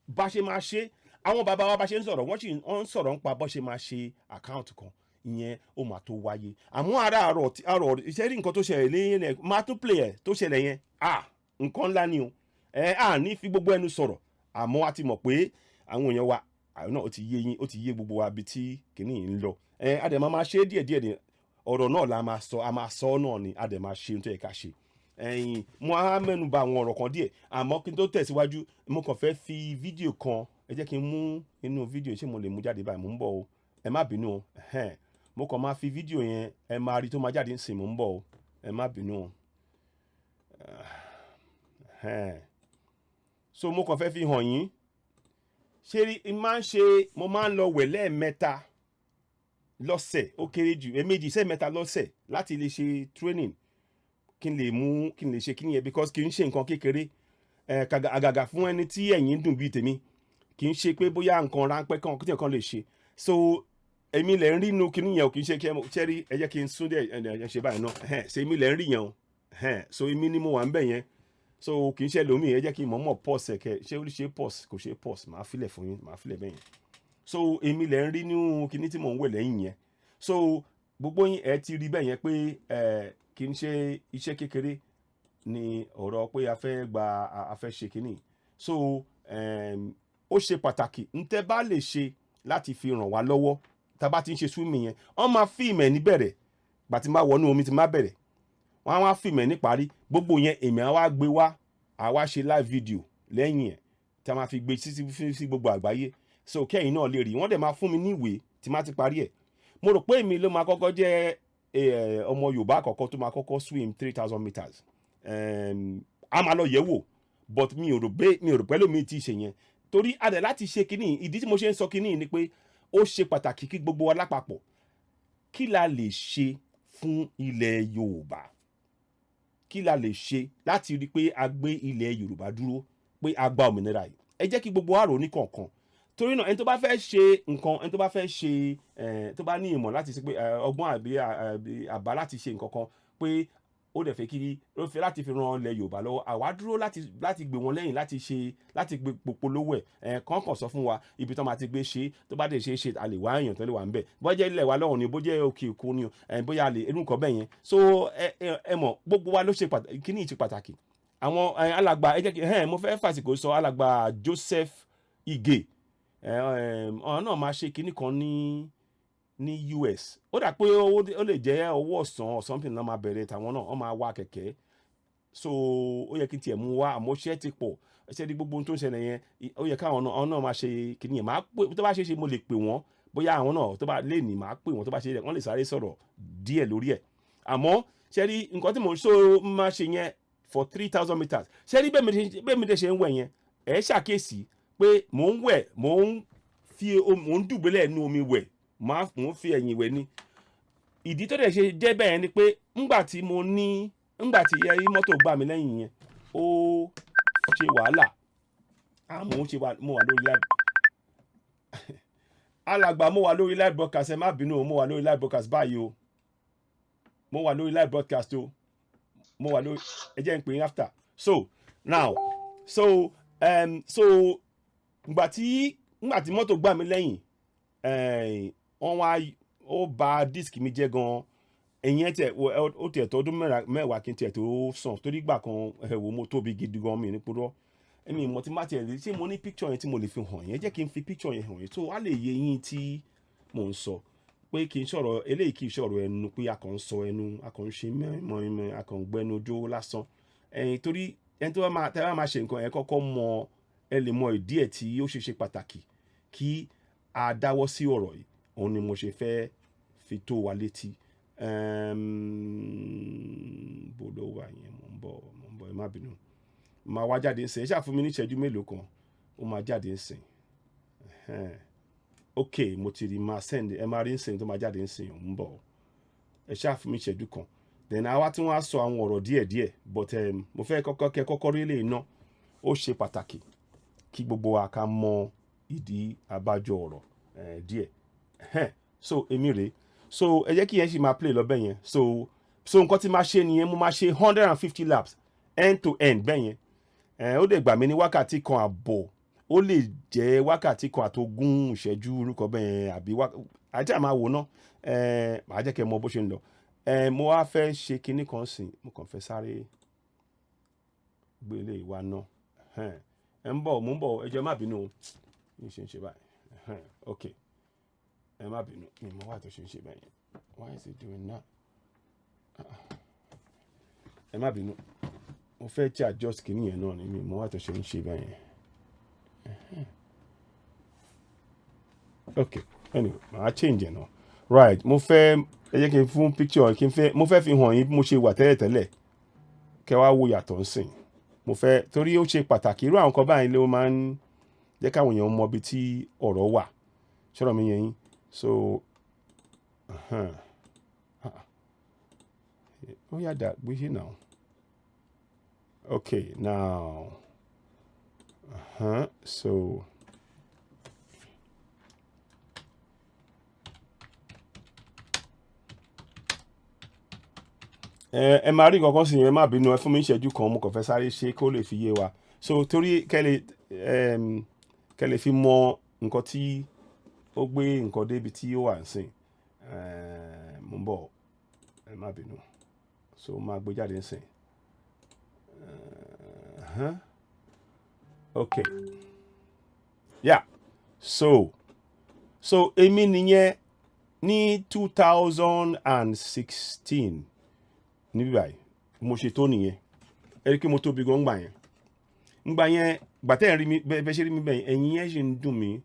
Bá ṣe máa ṣe, àwọn bàbá wa bá ṣe ń sọ̀rọ̀, wọ́n sì ń sọ̀rọ̀ nípa bó ṣe máa ṣe account kan, ìyẹn ó máa tó wáyé. Àmọ́ ara àrọ̀ àrọ̀ iṣẹ́ rí nǹkan tó ṣẹlẹ̀ lẹ́yìn ẹ̀ máa tún play ẹ̀ tó ṣẹlẹ̀ yẹn. Ah, nǹkan ńlá ni o. Ẹ à ní fi gbogbo ẹnu sọ̀rọ̀, àmọ́ a ti mọ̀ pé àwọn èèyàn wa, àwọn náà, ó ti yé yín, ó ti yé gbogbo wa bí tí kìíní yìí ń lọ. Ẹ a dẹ̀ máa ṣe díẹ̀ díẹ̀ ní ọ̀rọ̀ náà la máa sọ, a máa sọ náà ni, a dẹ̀ máa ṣe ohun tó yẹ ká ṣe. Ẹ̀yìn mo á mẹ́nu bà àwọn ọ̀rọ̀ kan díẹ̀, àmọ́ kí n tó tẹ̀síwájú, mo kàn fẹ́ fi fídíò kan, ẹ jẹ́ kí n mú inú fídíò. Ṣé mo lè mú jáde báyìí? Mo ń bọ̀ o, ẹ má bínú o. Mo kàn máa fi fídíò yẹn, ẹ máa rí tó máa jáde ńsìn. Mo ń bọ̀ o, ẹ má bínú o. So mo kàn fẹ́ fi hàn yín. Ṣé rí máa ń ṣe, mo máa ń lọ wẹ̀ lẹ́ẹ̀mẹ́ta lọ́sẹ̀, ó kéré jù ẹ̀ẹ̀mejì sẹ́ẹ̀mẹ́ta lọ́sẹ̀, láti lè ṣe training, kí n lè mú, kí n lè ṣe kí n yẹn, because kì í ṣe nǹkan kékeré ẹ̀, àgàgà fún ẹni tí ẹ̀yìn ń dùn bíi tèmi. Kì í ṣe pé bóyá nǹkan ráńpẹ́ kan kí nǹkan lè ṣe. So èmi lẹ̀ ń rí inú kinní yẹn o, kì í ṣe kí ẹ ṣe rí. Ẹ jẹ́ kí n sún dẹ̀ ẹ ṣe báyìí náà. Ṣe èmi lẹ̀ ń rí yẹn o. So èmi ni mo wà ń bẹ̀ yẹn, so kì í ṣe lómi. Ẹ jẹ́ kí n mọ̀ọ́mọ̀ pause ẹ̀ kẹ́ ṣé ó ṣe pause, kò ṣe pause, màá filẹ̀ fún yín, màá filẹ̀ bẹ́yẹn. So èmi lẹ̀ ń rí nínú kinní tí mò ń wẹ̀ lẹ́yìn yẹn. So gbogbo yín, ẹ ti rí bẹ́ẹ̀ yẹn pé ẹ kì í ṣe iṣẹ́ kékeré ni ọ̀rọ̀ pé a fẹ́ gba, a fẹ́ ṣe kinní. So ó ṣe pàtàkì ntẹ́ bá lè ṣe láti fi ràn wá lọ́wọ́. Tá a bá ti ń ṣe swimming yẹn, wọ́n máa fíìmù ẹ̀ níbẹ̀rẹ̀ gbà tí n bá wọnú omi, tí n bá bẹ̀rẹ̀, wọ́n á wá fíìmù ẹ̀ níparí. Gbogbo yẹn, èmi á wá gbé wá, á wá ṣe live video lẹ́yìn ẹ̀ tí a máa fi gbé sí gbogbo àgbáyé, so kẹ́yìn náà lè rí. Wọ́n dẹ̀ máa fún mi ní ìwé tí má ti parí ẹ̀. Mo rò pé èmi ló máa kọ́kọ́ jẹ́ ọmọ Yorùbá àkọ́kọ́ tó máa kọ́kọ́ swim 3,000 meters. A máa lọ yẹ̀ wò, but mi ò rò pé lómi tí ì ṣe yẹn, torí a dẹ̀ láti ṣe kínní. Ìdí tí mo ṣe ń sọ kínní ni pé ó ṣe pàtàkì kí gbogbo wa lápapọ̀, kí la lè ṣe fún ilẹ̀ Yorùbá, kí la lè ṣe láti rí i pé a gbé ilẹ̀ Yorùbá dúró, pé a gba òmìnira yìí. Ẹ jẹ́ kí gbogbo wa rò ní kọ̀ọ̀kan. Torí náà, ẹni tó bá fẹ́ ṣe nǹkan, ẹni tó bá fẹ́ ṣe ẹ̀, tó bá ní ìmọ̀ láti ṣe pé ọgbọ́n àbí àbá láti ṣe nǹkan kan, pé ó dẹ̀ fẹ́ kí ó fẹ́ láti fi ran ilẹ̀ Yorùbá lọ́wọ́, àwa dúró láti gbé wọn lẹ́yìn, láti ṣe, láti gbé polówó ẹ̀. Ẹ̀ kàn sọ fún wa ibi tó máa ti gbé ṣe. Tó bá dẹ̀ ṣe é ṣe, a lè wá èèyàn tó lè wà ń bẹ̀, bó jẹ́ ilẹ̀ wa lọ́hùn ni, bó jẹ́ òkè òkun ni, ẹ̀ bóyá a lè irú nǹkan bẹ́ẹ̀ yẹn. So ẹ mọ̀, gbogbo wa ló ṣe pàtàkì, kíní ṣe pàtàkì. Àwọn alàgbà, ẹ jẹ́ kí ẹ, mo fẹ́ fàsìkò sọ, alàgbà Joseph Ige, ọ̀hún náà máa ṣe kinní kan ní US. Ó dà pé ó lè jẹ́ ọwọ́ ọ̀sán or something náà máa bẹ̀rẹ̀ tàwọn náà, wọ́n máa wá kẹ̀kẹ́. So ó yẹ kí n tiẹ̀ mú wá, àmọ́ iṣẹ́ ti pọ̀, iṣẹ́ ní gbogbo ohun tó ń ṣẹlẹ̀ yẹn. Ó yẹ káwọn náà, àwọn náà máa ṣe kinní yẹn. Máa pè, tó bá ṣe é ṣe, mo lè pè wọ́n bóyá àwọn náà tó bá lè ní, máa pè wọ́n. Tó bá ṣe é, wọ́n lè sáré sọ̀rọ̀ díẹ̀ lórí ẹ̀. Àmọ́ ṣe rí nǹkan tí mò ń sọ, máa ṣe yẹn for 3,000 meters. Ṣe rí bẹ́ẹ̀ mi dẹ̀ ṣe ń wẹ̀ yẹn, ẹ̀ ṣàkíyèsí pé mò ń wẹ̀, mò ń dùbúlẹ̀ nínú omi wẹ̀, mò ń fi ẹ̀yìn wẹ̀ ni. Ìdí tó dẹ̀ ṣe jẹ́ bẹ́ẹ̀ ni pé ńgbà tí ẹyí mọ́tò gbà mí lẹ́yìn yẹn, ó ṣe wàhálà. Àmọ́ ó ṣe wà, mo wà lórí live, alàgbà, mo wà lórí live broadcast. Ẹ má bínú o, mo wà lórí live broadcast báyìí o, mo wà lórí live broadcast o, mo wà lórí. Ẹ jẹ́ n pè yín after. So now, so ngbà tí mọ́tò gbà mí lẹ́yìn, wọ́n wá, ó bà disc mi jẹ́ gan. Ẹ̀yìn ẹ̀ tiẹ̀ ó tiẹ̀ tó ọdún 10 kí n tiẹ̀ tó sàn, torí gbà kan, ẹ wò, mo tóbi gidi gan, mi ní purọ́. Èmi ìmọ̀ tí má tiẹ̀ lè ṣé mo ní picture yẹn tí mo lè fi hàn yẹn. Jẹ́ kí n fi picture yẹn hàn yẹn, tó á lè yé yín tí mò ń sọ, pé kì í sọ̀rọ̀ eléyìí, kì í sọ̀rọ̀ ẹnu pé a kàn ń sọ ẹnu, a kàn ń ṣe mọ́ìmọ́, a kàn ń gbẹnu jó lásán ẹ̀yìn. Torí ẹni tó bá máa tẹ́ bá máa ṣe nǹkan, ẹ kọ́kọ́ mọ, ẹ lè mọ ìdí ẹ̀ tí ó ṣe ṣe pàtàkì kí a dáwọ́ sí ọ̀rọ̀ yìí. Òun ni mo ṣe fẹ́ fi tó wa létí. Bó ló wà yẹn? Mò ń bọ̀, mò ń bọ̀, ẹ má bínú. Máa wá jáde ń sìn. Ẹ ṣáà fún mi ní ìṣẹ́jú mélòó kan, ó máa jáde ń sìn. Ẹhẹ́n. Ok, mo ti rí, máa send, ẹ máa rí ń sìn tó máa jáde ń sìn, ò ń bọ̀. Ẹ ṣáà fún mi ìṣẹ́jú kan, then àwa tí wọ́n á sọ àwọn ọ̀rọ̀ díẹ̀díẹ̀, but mo fẹ́ kọ́kọ́ kẹ́ kọ́kọ́ rí lè ná. Ó ṣe pàtàkì kí gbogbo wa ká mọ ìdí abájọ ọ̀rọ̀ díẹ̀. Ẹhẹ́n. So èmi rèé. So ẹ jẹ́ kí yẹn ṣì máa play lọ bẹ́ẹ̀ yẹn. So nǹkan tí máa ṣe nìyẹn, mo máa ṣe 150 laps end to end bẹ́ẹ̀ yẹn. Ó lè gbà mí ní wákàtí kan àbọ̀, ó lè jẹ́ wákàtí kan àtogún ìṣẹ́jú orúkọ bẹ́ẹ̀ yẹn, àbí ajá máa wò ná. Màá jẹ́ kẹ́ ẹ mọ bó ṣe ń lọ. Mo wá fẹ́ ṣe kinní kan sìn, mo kàn fẹ́ sáré gbé eléyìí wá ná. Ẹhẹ́n. Ẹ ń bọ̀, mo ń bọ̀, ẹ jọ̀ọ́, ẹ má bínú o. Mi ṣe ń ṣe báyìí. Ẹhẹ́n. Ok, ẹ má bínú, mi mọ why tó ṣe ń ṣe bẹ́ẹ̀ yẹn. Why is it doing that? Ẹ má bínú, mo fẹ́ tí adjust kinní yẹn náà ni, mi mọ why tó ṣe ń ṣe bẹ́ẹ̀ yẹn. Ẹhẹ́n. Ok, anyway, màá change ẹ̀ náà. Right, mo fẹ́ ẹ jẹ́ kí n fún picture kí n fẹ́, mo fẹ́ fi hàn yín bí mo ṣe wà tẹ́lẹ̀tẹ́lẹ̀, kẹ́ wá wo yàtọ̀ ń sìn. Mo fẹ́ torí ó ṣe pàtàkì, irú àwọn nǹkan báyìí ló máa ń jẹ́ káwọn èèyàn mọ ibi tí ọ̀rọ̀ wà. Ṣọ́rọ̀ mi yẹn yín? So uh-huh. Ó yá, dà gbé ṣe now. Okay, now so ẹ máa rí nǹkan kan sí yẹn. Ẹ má bínú, ẹ fún mi ìṣẹ́jú kan, mo kàn fẹ́ sáré ṣe kó lè fi yé wa. So torí kẹ́ lè fi mọ nǹkan tí ó gbé nǹkan débi tí ó wà nísìn. Mo ń bọ̀, ẹ má bínú. So máa gbé jáde nísìn. Okay, yeah, so èmi nìyẹn ní 2016 níbí báyìí. Mo ṣe tó nìyẹn. Ẹ rí i pé mo tóbi gan ngbà yẹn. Ngbà yẹn, gbà tẹ́ ẹ̀ rí mi bẹ́ẹ̀ ṣe rí mi bẹ́ẹ̀, ẹ̀yìn yẹn ṣì ń dùn mí.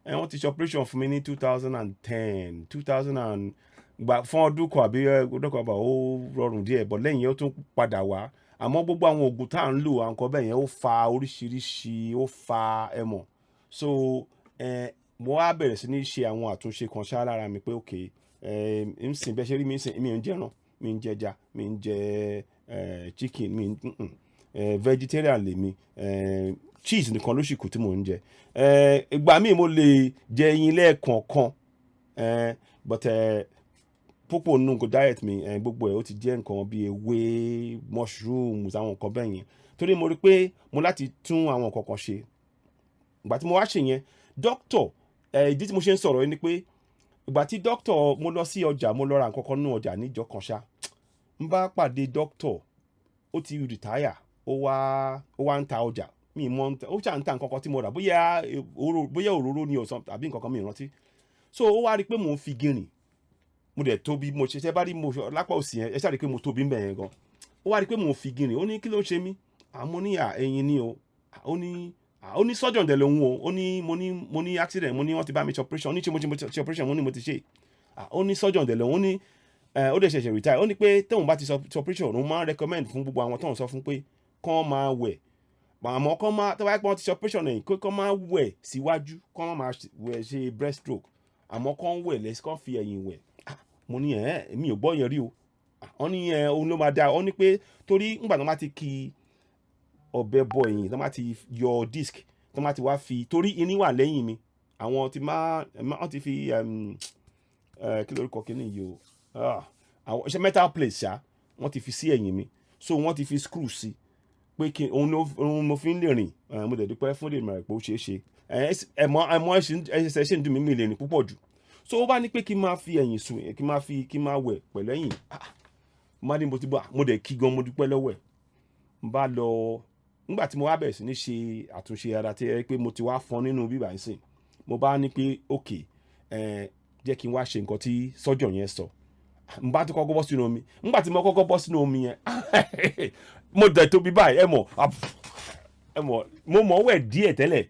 Ẹ wọ́n ti ṣe operation fún mi ní 2010, two thousand and gbà fún ọdún kan àbí ọdún kan àbọ̀, ó rọrùn díẹ̀, but lẹ́yìn yẹn ó tún padà wá. Àmọ́ gbogbo àwọn oògùn tá à ń lò, àwọn nǹkan bẹ́ẹ̀ yẹn, ó fa oríṣiríṣi, ó fa ẹ̀mọ̀. So mo wá bẹ̀rẹ̀ sí ní ṣe àwọn àtúnṣe kan ṣá lára mi pé ok, ń sìn bẹ́ẹ̀ ṣe rí mi ń sìn, mi ò ń jẹran, mi ń jẹja, mi ń jẹ chicken, mi ń vegetarian lèmi. Cheese nìkan ló sì kù tí mò ń jẹ. Ìgbà míì mo lè jẹ ẹyin lẹ́ẹ̀kọ̀ọ̀kan, but púpọ̀ nínú nǹkan diet mi, gbogbo ẹ̀ ó ti jẹ́ nǹkan bíi ewé, mushrooms, àwọn nǹkan bẹ́ẹ̀ yẹn, torí mo rí pé mo láti tún àwọn nǹkan kan ṣe. Ìgbà tí mo wá ṣe yẹn, doctor, ìdí tí mo ṣe ń sọ̀rọ̀ yìí ni pé ìgbà tí doctor, mo lọ sí ọjà, mo lọ ra nǹkan kan nínú ọjà níjọ́ kan ṣá, n bá pàdé doctor, ó ti retire, ó wá ń ta ọjà. Mi mọ, ó ṣà ń ta nǹkan kan tí mo rà, bóyá òróró ni ọ̀sán tàbí nǹkan kan, mi rántí. So ó wá rí i pé mò ń fi gírìn, mo dẹ̀ tóbi, mo ṣe bá rí mo lápá òsì yẹn, ẹ ṣáà rí i pé mo tóbi ń bẹ̀ yẹn gan. Ó wá rí i pé mò ń fi gírìn, ó ní kí ló ń ṣe mí? Àmọ́ ní à ẹyin ni o. Ó ní surgeon dẹ̀ lòun o. Ó ní mo ní accident, mo ní wọ́n ti bá mi ṣe operation. Ó ní ṣe mo ṣe operation? Mo ní mo ti ṣe. Ó ní surgeon dẹ̀ lòun. Ó ní ó dẹ̀ ṣẹ̀ṣẹ̀ retire. Ó ní pé tóun bá ti ṣe operation, òun máa ń recommend fún gbogbo àwọn tóun sọ fún pé kán máa wẹ̀, àmọ́ kán máa tó bá yẹ pé wọ́n ti ṣe operation ẹ̀yìn, pé kán máa wẹ̀ síwájú, kán máa wẹ̀ ṣe breast stroke, àmọ́ kán wẹ̀ lẹ́sìn, kán fi ẹ̀yìn wẹ̀. Mo ní ẹ̀ mi ò gbọ́ yẹn rí o. Wọ́n ní ẹ̀ òun ló máa dáa. Wọ́n ní pé torí ńgbà tó máa ti ki ọ̀bẹ bọ ẹ̀yìn, tó máa ti yọ disc, tó máa ti wá fi, torí irin wà lẹ́yìn mi, àwọn ti máa wọ́n ti fi kí lórúkọ kíní yìí o, àwọn ṣe metal plate ṣá, wọ́n ti fi sí ẹ̀yìn mi. So wọ́n ti fi screw sí pé kí òun ló òun mo fi ń lè rìn. Mo dẹ̀ dúpẹ́ fún lè mọ̀ pé ó ṣeé ṣe. Ẹ̀mọ́ ẹsẹ̀ ṣe ń dùn mí, mi lè rìn púpọ̀ jù. So ó bá ní pé kí n máa fi ẹ̀yìn sùn, kí n máa fi kí n máa wẹ̀ pẹ̀lú ẹ̀yìn. Mo bá ní mo ti bọ́, mo dẹ̀ kí gan, mo dúpẹ́ lọ́wọ́ ẹ̀. N bá lọ, nígbà tí mo wá bẹ̀rẹ̀ sí ní ṣe àtúnṣe ara tí ẹ pé mo ti wá fọn nínú bíbá yìí sìn, mo bá ní pé ok, jẹ́ kí n wá ṣe nǹkan tí surgeon yẹn sọ. N bá tó kọ́kọ́ bọ́ sínú omi. Nígbà tí mo kọ́kọ́ bọ́ sínú omi yẹn, mo dẹ̀ tóbi báyìí, ẹ mọ̀ mo mọ̀ wẹ̀ díẹ̀ tẹ́lẹ̀,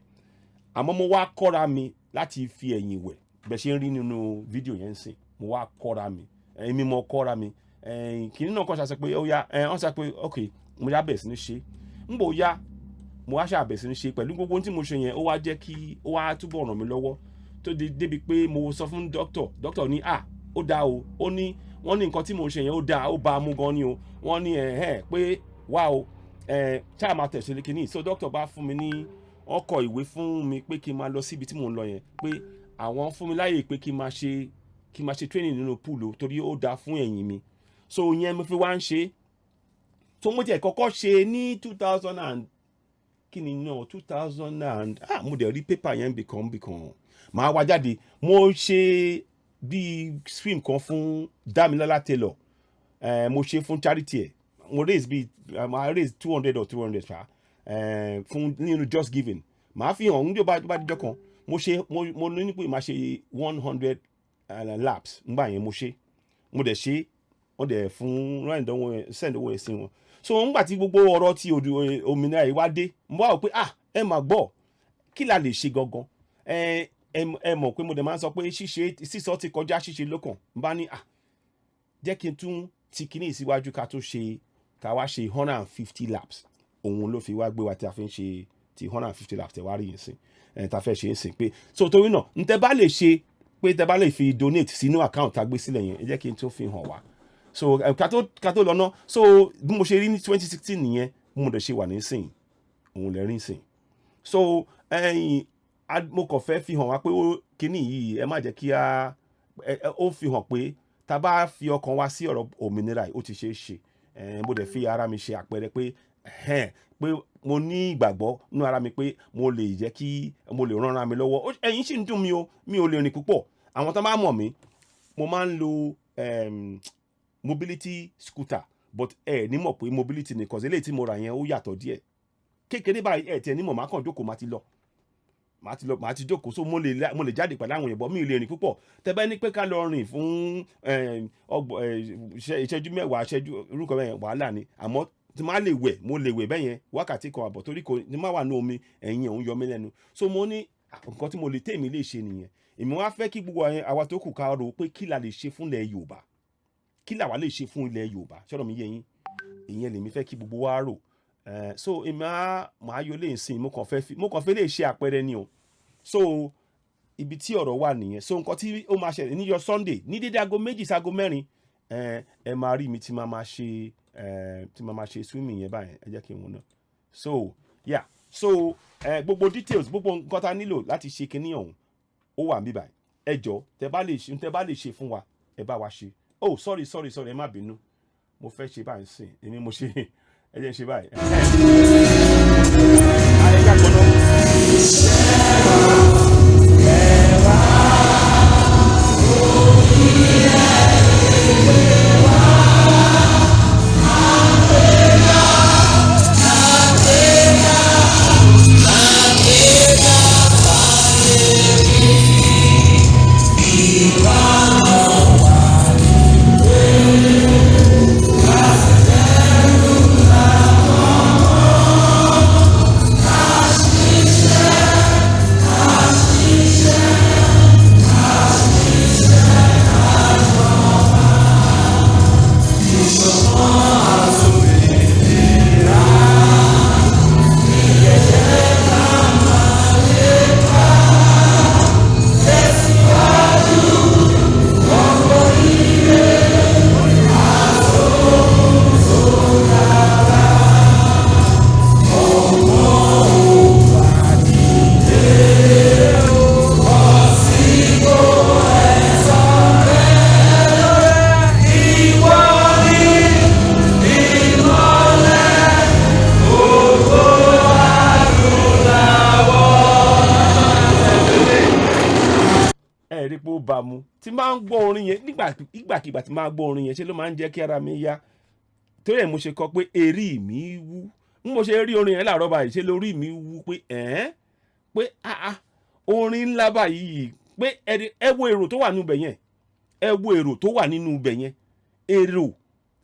àmọ́ mo wá kọ́ra mi láti fi ẹ̀yìn wẹ̀ bẹ́ẹ̀ ṣe ń rí nínú fídíò yẹn ń sìn. Mo wá kọ́ra mi. Èmi mo kọ́ra mi. Kìnìún náà kọ́ ṣàṣẹ pé ó yá, wọ́n sọ pé ok, mo yá bẹ̀rẹ̀ sí ní ṣe. Ń bò yá, mo wá ṣàbẹ̀ sí ní ṣe pẹ̀lú gbogbo ohun tí mo ṣe yẹn. Ó wá jẹ́ kí ó wá túbọ̀ ràn mí lọ́wọ́ tó di débi pé mo sọ fún doctor. Doctor ní, "Ah, ó dáa o." Ó ní wọ́n ní nǹkan tí mo ṣe yẹn, ó dáa, ó bá a mú gan ni o. Wọ́n ní ẹ̀hẹ́n pé wá o, ṣáà máa tẹ̀sí kínní. So doctor bá fún mi ní, wọ́n kọ ìwé fún mi pé kí n máa lọ síbi tí mò ń lọ yẹn, pé àwọn fún mi láyè pé kí n máa ṣe training nínú pool o, torí ó dáa fún ẹ̀yìn mi. So yẹn mo fi wá ń ṣe. So mo tiẹ̀ kọ́kọ́ ṣe ní two thousand and kí ni náà, two thousand and, ah, mo dẹ̀ rí paper yẹn bìkan bìkan, màá wá jáde. Mo ṣe bíi swim kan fún Damilọ́lá Taylor. Mo ṣe fún charity ẹ̀. Mo raise bíi, mo raise 200 or 300 fa fún nínú Just Giving. Màá fi hàn ní bá bá díjọ́ kan. Mo ṣe, mo ní pé màá ṣe 100 laps ngbà yẹn. Mo ṣe, mo dẹ̀ ṣe, wọ́n dẹ̀ fún rand owó yẹn, send owó yẹn sí wọn. So ngbà tí gbogbo ọ̀rọ̀ ti odò òmìnira yìí wá dé, mo wá wò pé, ah, ẹ máa gbọ́, kí la lè ṣe gangan? Ẹ mọ̀ pé mo dẹ̀ máa ń sọ pé ṣíṣe, sísọ ti kọjá, ṣíṣe lókàn. N bá ní, ah, jẹ́ kí n tún ti kíní síwájú, ká tún ṣe, ká wá ṣe 150 laps. Òun ló fi wá gbé wa tí a fi ń ṣe ti 150 laps tẹ̀ wá rí yìí sìn ẹ̀, tá a fẹ́ ṣe é sìn pé. So torí náà, n tẹ́ bá lè ṣe, pé tẹ́ bá lè fi donate sínú account tá a gbé sílẹ̀ yẹn, ẹ jẹ́ kí n tó fi hàn wá. So ká tó lọ ná. So bí mo ṣe rí ní 2016 nìyẹn, bí mo dẹ̀ ṣe wà nísìn, òun lè rí nísìn. So ẹyin, mo kàn fẹ́ fi hàn wá pé ó kíní yìí, ẹ má jẹ́ kí a ó fi hàn pé tá a bá fi ọkàn wa sí ọ̀rọ̀ òmìnira yìí, ó ti ṣeé ṣe. Mo dẹ̀ fi ara mi ṣe àpẹẹrẹ pé ẹ̀hẹ́n, pé mo ní ìgbàgbọ́ nínú ara mi pé mo lè jẹ́ kí mo lè ràn ara mi lọ́wọ́. Ẹ̀yìn sì ń dùn mí o, mi ò lè rìn púpọ̀. Àwọn tó bá mọ̀ mí, mo máa ń lo mobility scooter, but ẹ ní mọ̀ pé mobility ni, cause eléyìí tí mo rà yẹn, ó yàtọ̀ díẹ̀. Kékeré báyìí, ẹ tiẹ̀ ní mọ̀, máa kàn jókòó, máa ti lọ, màá ti lọ, màá ti jókòó. So mo lè jáde pẹ̀lú àwọn èèyàn, but mi ò lè rìn púpọ̀. Tẹ́ bá ní pé ká lọ rìn fún ìṣẹ́jú 10, ìṣẹ́jú orúkọ bẹ́ẹ̀, wàhálà ni. Àmọ́ tí máa lè wẹ̀, mo lè wẹ̀ bẹ́ẹ̀ yẹn wákàtí 1.5, torí kò ní má wà ní omi, ẹ̀yìn òun yọ mí lẹ́nu. So mo ní nǹkan tí mo lè tèmi lè ṣe nìyẹn. Èmi wá fẹ́ kí gbogbo àwa tó kù ká rò pé kí la lè ṣe fún ilẹ̀ Yorùbá, kí làwa lè ṣe fún ilẹ̀ Yorùbá. Ṣọ́rọ̀ mi yé yín? Ìyẹn lèmi fẹ́ kí gbogbo wa rò. So èmi á máa yọ lè sìn, mo kàn fẹ́ lè ṣe àpẹẹrẹ ni o. So ibi tí ọ̀rọ̀ wà nìyẹn. So nǹkan tí ó máa ṣẹlẹ̀ níjọ́ Sunday ní dédé aago 2 sí aago 4, ẹ máa rí mi tí máa ṣe swimming yẹn báyẹn. Ẹ jẹ́ kí n wọ̀n náà. So yeah, so gbogbo details, gbogbo nǹkan tá a nílò láti ṣe kinní ọ̀hún, ó wà níbí báyìí. Ẹ jọ, tẹ bá lè ṣe fún wa, ẹ bá wa ṣe. Oh, sorry, sorry, sorry, ẹ má bínú. Mo fẹ́ ṣe báyìí sìn, èmi mo ṣe, ẹ jẹ́ n ṣe báyìí. Ayé ká gbọ́dọ̀. Ẹ rí pé ó bá mu. Tí máa ń gbọ́ orin yẹn ìgbàkigbà tí máa ń gbọ́ orin yẹn, ṣe ló máa ń jẹ́ kí ara mi yá. Torí ẹ̀ mo ṣe kọ pé eré mi wú. N mo ṣe rí orin yẹn láàárọ̀ báyìí, ṣe lórí mi wú pé ẹ̀ẹ́n, pé ah ah, orin ńlá báyìí, pé ẹ wo èrò tó wà nínú ibẹ̀ yẹn, ẹ wo èrò tó wà nínú ibẹ̀ yẹn, èrò,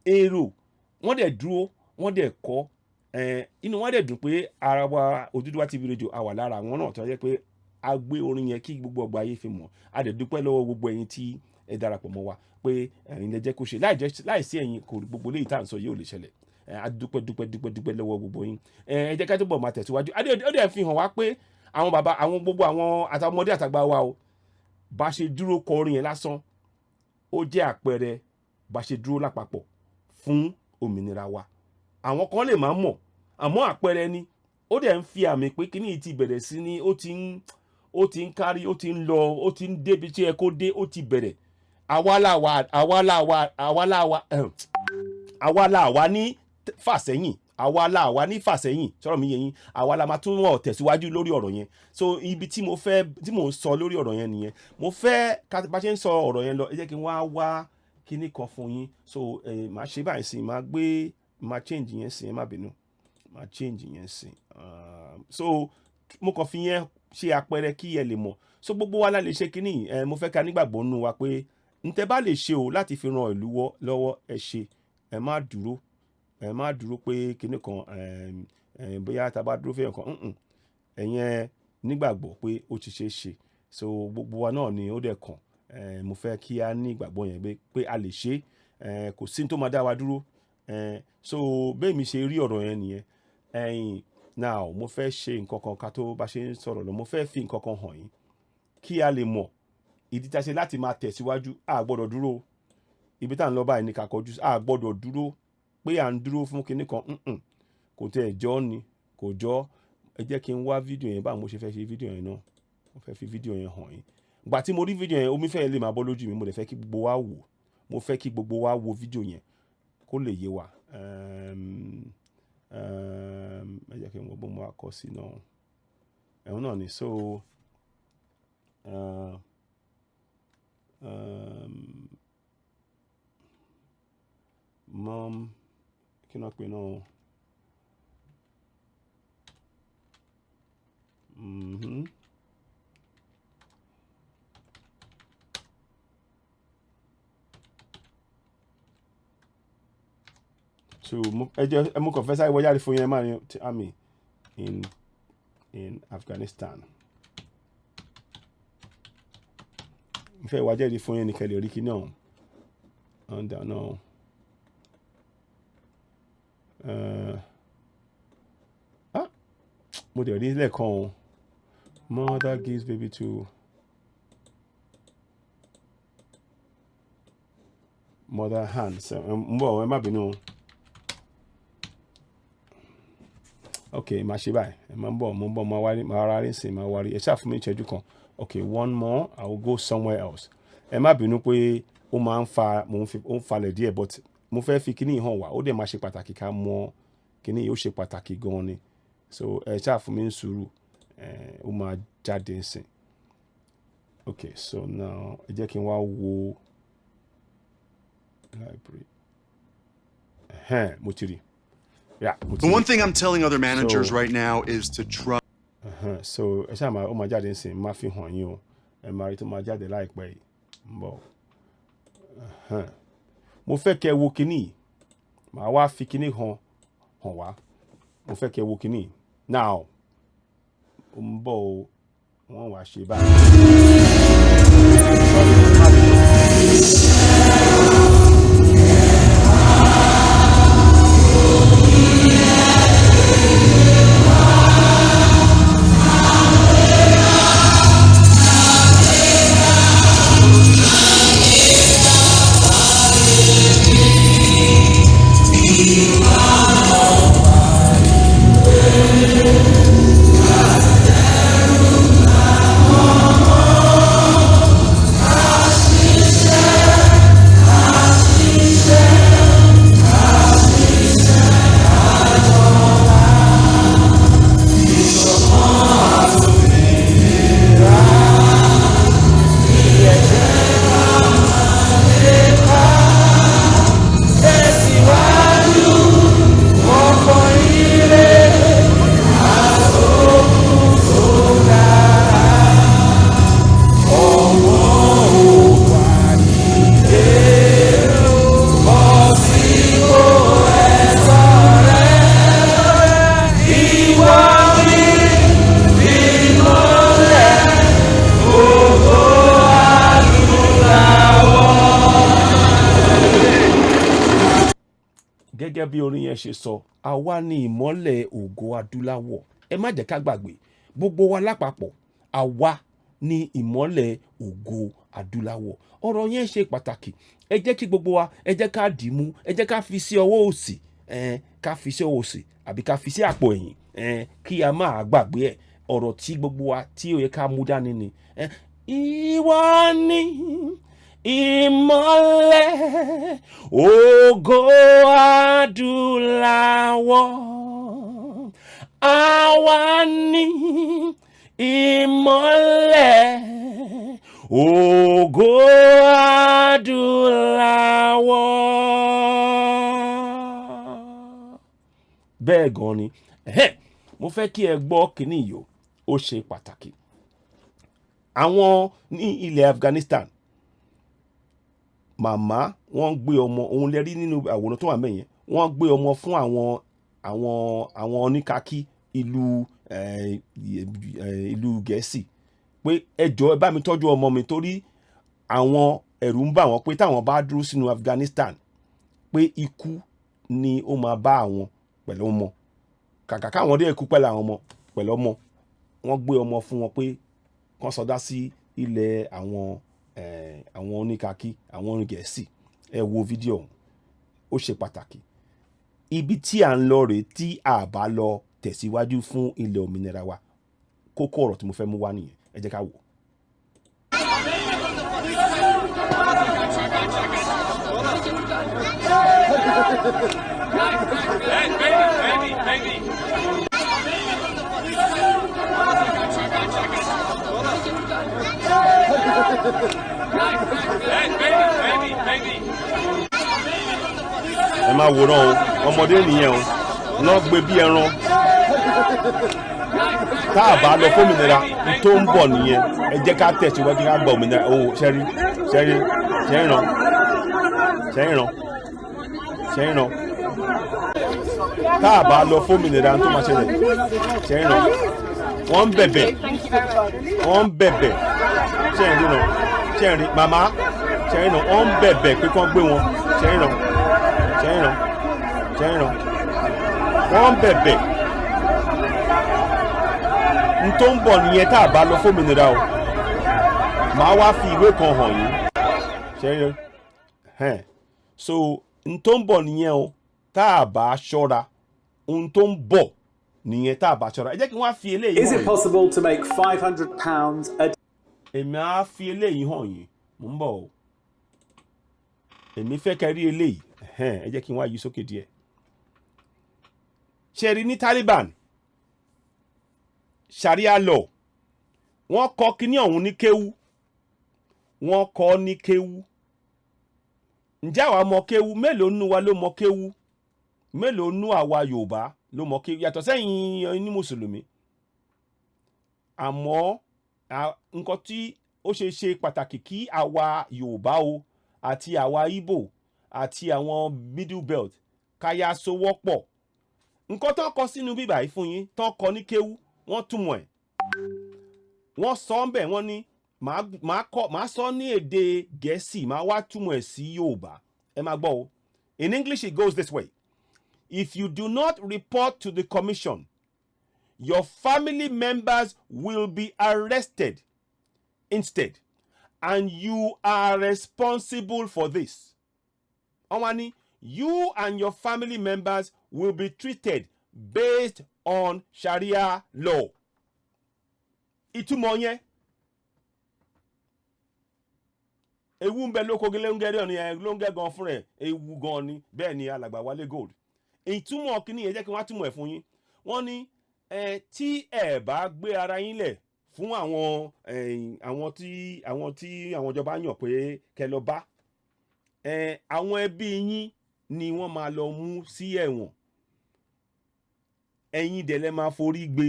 èrò, wọ́n dẹ̀ dúró, wọ́n dẹ̀ kọ́ ẹ̀, inú wọn dẹ̀ dùn pé ara wa Odùduwà TV Radio a wà lára àwọn náà tó yẹ pé a gbé orin yẹn kí gbogbo ọgbà ayé fi mọ̀. A dẹ̀ dúpẹ́ lọ́wọ́ gbogbo ẹ̀yin tí Ẹ darapọ̀ mọ́ wa pé ẹ̀yin lẹ jẹ́ kó ṣe. Láì jẹ́ láìsí ẹ̀yin, kò gbogbo léyìí tá à ń sọ yìí ò lè ṣẹlẹ̀. Ẹ a dúpẹ́, dúpẹ́, dúpẹ́, dúpẹ́ lọ́wọ́ gbogbo yín. Ẹ jẹ́ ká túbọ̀ máa tẹ̀síwájú. Adé ó dẹ̀ fi hàn wá pé àwọn bàbá, àwọn gbogbo àwọn àtàwọn ọmọdé àtàgbà wa o, bá ṣe dúró kọrin yẹn lásán, ó jẹ́ àpẹẹrẹ bá ṣe dúró lápapọ̀ fún òmìnira wa. Àwọn kan lè má mọ̀, àmọ́ àpẹẹrẹ ni. Ó dẹ̀ ń fi àmì pé kíní yìí ti bẹ̀rẹ̀ sí ní ó ti ń kárí, ó ti ń lọ, ó ti ń débi tí ẹ kó dé, ó ti bẹ̀rẹ̀. Àwa làwa, àwa làwa, àwa làwa, àwa làwa ní fàsẹ́yìn, àwa làwa ní fàsẹ́yìn. Sọ̀rọ̀ mi yé yín? Àwa la máa tún wọ̀ tẹ̀síwájú lórí ọ̀rọ̀ yẹn. So ibi tí mo fẹ́, tí mò ń sọ lórí ọ̀rọ̀ yẹn nìyẹn. Mo fẹ́ ká bá ṣe ń sọ ọ̀rọ̀ yẹn lọ, ẹ jẹ́ kí n wá wá kíní kan fún yín. So màá ṣe báyìí sí, màá gbé, màá change yẹn sí. Ẹ má bínú, màá change yẹn sí. So mo kàn fi yẹn ṣe àpẹẹrẹ kí ẹ lè mọ̀. So gbogbo wa la lè ṣe kíní. Mo fẹ́ ká nígbàgbọ́ nínú wa pé ntẹ́ bá lè ṣe o láti fi ran ìlú lọ́wọ́, ẹ ṣe. Ẹ má dúró, ẹ má dúró pé kíní kan, bóyá tá a bá dúró fẹ́yàn kan. Ẹ̀yin ẹ nígbàgbọ́ pé ó ti ṣe é ṣe. So gbogbo wa náà ni ó dẹ̀ kàn. Mo fẹ́ kí a ní ìgbàgbọ́ yẹn pé a lè ṣe é. Kò sí ní tó máa dá wa dúró. So bẹ́ẹ̀ mi ṣe rí ọ̀rọ̀ yẹn nìyẹn. Ẹ̀yin now, mo fẹ́ ṣe nǹkan kan ká tó bá ṣe ń sọ̀rọ̀ lọ. Mo fẹ́ fi nǹkan kan hàn yín kí a lè mọ̀ ìdí tá a ṣe láti máa tẹ̀síwájú. A gbọ́dọ̀ dúró. Ibi tá à ń lọ báyìí ní ká kọjú sí. A gbọ́dọ̀ dúró pé à ń dúró fún kinní kan. Kò tẹ̀ jọ́ ni, kò jọ́. Ẹ jẹ́ kí n wá fídíò yẹn. Báwo mo ṣe fẹ́ ṣe fídíò yẹn náà? Mo fẹ́ fi fídíò yẹn hàn yín. Ìgbà tí mo rí fídíò yẹn, omi fẹ́ lè máa bọ́ lójú mi. Mo dẹ̀ fẹ́ kí gbogbo wa wò. Mo fẹ́ kí gbogbo wa wo fídíò yẹn kó lè yé wa. Ẹ jẹ́ kí n wo bó mo wá kọ sí náà. Ẹ̀hún náà ni. So mom, kí náà pè náà? So ẹ jẹ́ mo kàn fẹ́ sáré wọ jáde fún yẹn máa ní ti army in Afghanistan. Mo fẹ́ wá jáde fún yẹn ní kẹ́lẹ́ orí kí náà under náà. Ah, mo dẹ̀ rí lẹ́ẹ̀kan o. Mother gives baby to mother hands. Ń bọ̀, ẹ má bínú o. Ok, màá ṣe báyìí. Ẹ máa ń bọ̀, mo ń bọ̀, máa wá rí, máa ra rí sí, máa wá rí. Ẹ ṣáà fún mi ìṣẹ́jú kan. Ok, one more, I will go somewhere else. Ẹ má bínú pé ó máa ń fa, mo ń fi, ó ń falẹ̀ díẹ̀, but mo fẹ́ fi kíní hàn wá. Ó dẹ̀ máa ṣe pàtàkì ká mọ kíní yìí, ó ṣe pàtàkì gan ni. So ẹ ṣáà fún mi ní sùúrù, ẹ ó máa jáde nsìn. Ok, so now ẹ jẹ́ kí n wá wo library. Ẹ̀hẹ́n, mo ti rí. Yeah, mo ti
The
rí.
one thing I'm telling other managers
So-
right now is to trust
Ẹ̀hẹ́n, so ẹ ṣáà máa, ó máa jáde nsìn, máa fi hàn yín o. Ẹ máa rí tó máa jáde láìpẹ́ yìí. Ń bọ̀. Ẹ̀hẹ́n. Mo fẹ́ kẹ́ ẹ wo kíní yìí. Màá wá fi kíní hàn wá. Mo fẹ́ kẹ́ ẹ wo kíní yìí. Now, ó ń bọ̀ o. Wọ́n wá ṣe báyìí. Sorry, má bínú. Gẹ́gẹ́ bí orin yẹn ṣe sọ, àwa ni ìmọ́lẹ̀ ògo adúláwọ̀. Ẹ má jẹ́ ká gbàgbé, gbogbo wa lápapọ̀, àwa ni ìmọ́lẹ̀ ògo adúláwọ̀. Ọ̀rọ̀ yẹn ṣe pàtàkì. Ẹ jẹ́ kí gbogbo wa, ẹ jẹ́ ká dì í mú, ẹ jẹ́ ká fi sí ọwọ́ òsì, ká fi sí ọwọ́ òsì àbí ká fi sí àpò ẹ̀yìn, kí a máa gbàgbé ẹ̀. Ọ̀rọ̀ tí gbogbo wa tí ó yẹ ká mú dání ni. Ìwọ ni ìmọ́lẹ̀ ògo adúláwọ̀. Àwa ní ìmọ́lẹ̀ ògo adúláwọ̀. Bẹ́ẹ̀ gan ni. Ẹ̀hẹ́n, mo fẹ́ kí ẹ gbọ́ kínní yìí o, ó ṣe pàtàkì. Àwọn ní ilẹ̀ Afghanistan, màmá wọ́n gbé ọmọ òun lè rí nínú àwòrán tó wà mẹ́yẹn, wọ́n gbé ọmọ fún àwọn oníkakí ìlú Gẹ̀ẹ́sì pé, "Ẹ jọ̀ọ́, ẹ bá mi tọ́jú ọmọ mi," torí àwọn ẹ̀rù ń bà wọ́n pé táwọn bá dúró sínú Afghanistan, pé ikú ni ó máa bá àwọn pẹ̀lú ọmọ. Kàkà káwọn dé ikú pẹ̀lú àwọn ọmọ, pẹ̀lú ọmọ, wọ́n gbé ọmọ fún wọn pé kán sọdá sí ilẹ̀ àwọn oníkakí, àwọn onígẹ̀ẹ́sì. Ẹ wo fídíò ọ̀hún, ó ṣe pàtàkì. Ibi tí à ń lọ rèé tí a bá lọ tẹ̀síwájú fún ilẹ̀ òmìnira wa. Kókó ọ̀rọ̀ tí mo fẹ́ mú wá nìyẹn. Ẹ jẹ́ ká wò.
Hey, baby, baby, baby. Hey, baby, baby, baby.
Ẹ máa wòran o, ọmọdé nìyẹn o, lọ gbé bí ẹran. Tá a bá lọ fómìnira, n tó ń bọ̀ nìyẹn. Ẹ jẹ́ ká tẹ̀síwájú, ká gba òmìnira o. Ṣẹ́rí, ṣẹ́rí, ṣẹ́ríran, ṣẹ́ríran, ṣẹ́ríran. Tá a bá lọ fómìnira, n tó máa ṣẹlẹ̀, ṣẹ́ríran. Wọ́n ń bẹ̀bẹ̀, wọ́n ń bẹ̀bẹ̀. Ṣẹ́ríran, ṣẹ́rí, màmá, ṣẹ́ríran. Wọ́n ń bẹ̀bẹ̀ pé kán gbé wọn. Ṣẹ́ríran, ṣẹ́ríran, ṣẹ́ríran. Wọ́n ń bẹ̀bẹ̀. N tó ń bọ̀ nìyẹn tá a bá lọ fómìnira o. Màá wá fi ìwé kan hàn yín. Ṣẹ́ríran ẹ̀hẹ́n. So n tó ń bọ̀ nìyẹn o tá a bá ṣọ́ra. N tó ń bọ̀ nìyẹn tá a bá ṣọ́ra. Ẹ jẹ́ kí wọ́n á fi eléyìí
Is
hàn
it
yín.
possible to make £500 a
Èmi á fi eléyìí hàn yín. Mò ń bọ̀ o, èmi fẹ́ kẹ́ rí eléyìí. Ẹ̀hẹ́n, ẹ jẹ́ kí n wá yí sókè díẹ̀. Ṣe rí ní Taliban Sharia law, wọ́n kọ́ kíní ọ̀hún ní kéwú, wọ́n kọ́ ní kéwú. Ǹjẹ́ àwa mọ kéwú? Mélòó nú wa ló mọ kéwú? Mélòó nú àwa Yorùbá ló mọ kéwú, yàtọ̀ sẹ́yìn ní mùsùlùmí? Àmọ́ nǹkan tí ó ṣe ṣe pàtàkì kí àwa Yorùbá o, àti àwa Ìgbò, àti àwọn Middle Belt, káyà sowọ́pọ̀. Nǹkan tó kọ sínú bíbà yìí fún yín, tó kọ ní kéwú, wọ́n túmọ̀ ẹ̀, wọ́n sọ ń bẹ̀, wọ́n ní màá kọ, màá sọ ní èdè Gẹ̀ẹ́sì, màá wá túmọ̀ ẹ̀ sí Yorùbá. Ẹ máa gbọ́ o. In English, it goes this way: "If you do not report to the commission, your family members will be arrested instead, and you are responsible for this." Wọ́n wá ní, "You and your family members will be treated based on Sharia law." Ìtumọ̀ yẹn, ewu ń bẹ lóko lóńgẹ́ ní ẹ lóńgẹ́ gan fún rẹ̀, ewu gan ni. Bẹ́ẹ̀ ni, alàgbà Wálé Gold. Ìtumọ̀ kìíní yẹn, jẹ́ kí wọ́n á túmọ̀ ẹ̀ fún yín. Wọ́n ní ẹ tí ẹ bá gbé ara yín lẹ̀ fún àwọn tí àwọn ìjọba yàn pé kẹ́ lọ bá ẹ, àwọn ẹbí yín ni wọ́n máa lọ mú sí ẹ̀wọ̀n. Ẹ̀yin dẹ̀ lẹ máa forí gbé.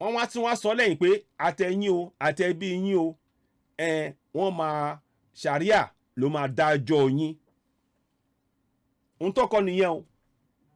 Wọ́n wá tí wọ́n sọ lẹ́yìn pé àtẹ̀yìn o, àtẹ̀bí yín o, ẹ wọ́n máa, Sharia ló máa dájọ́ yín. Ohun tó kọ nìyẹn o.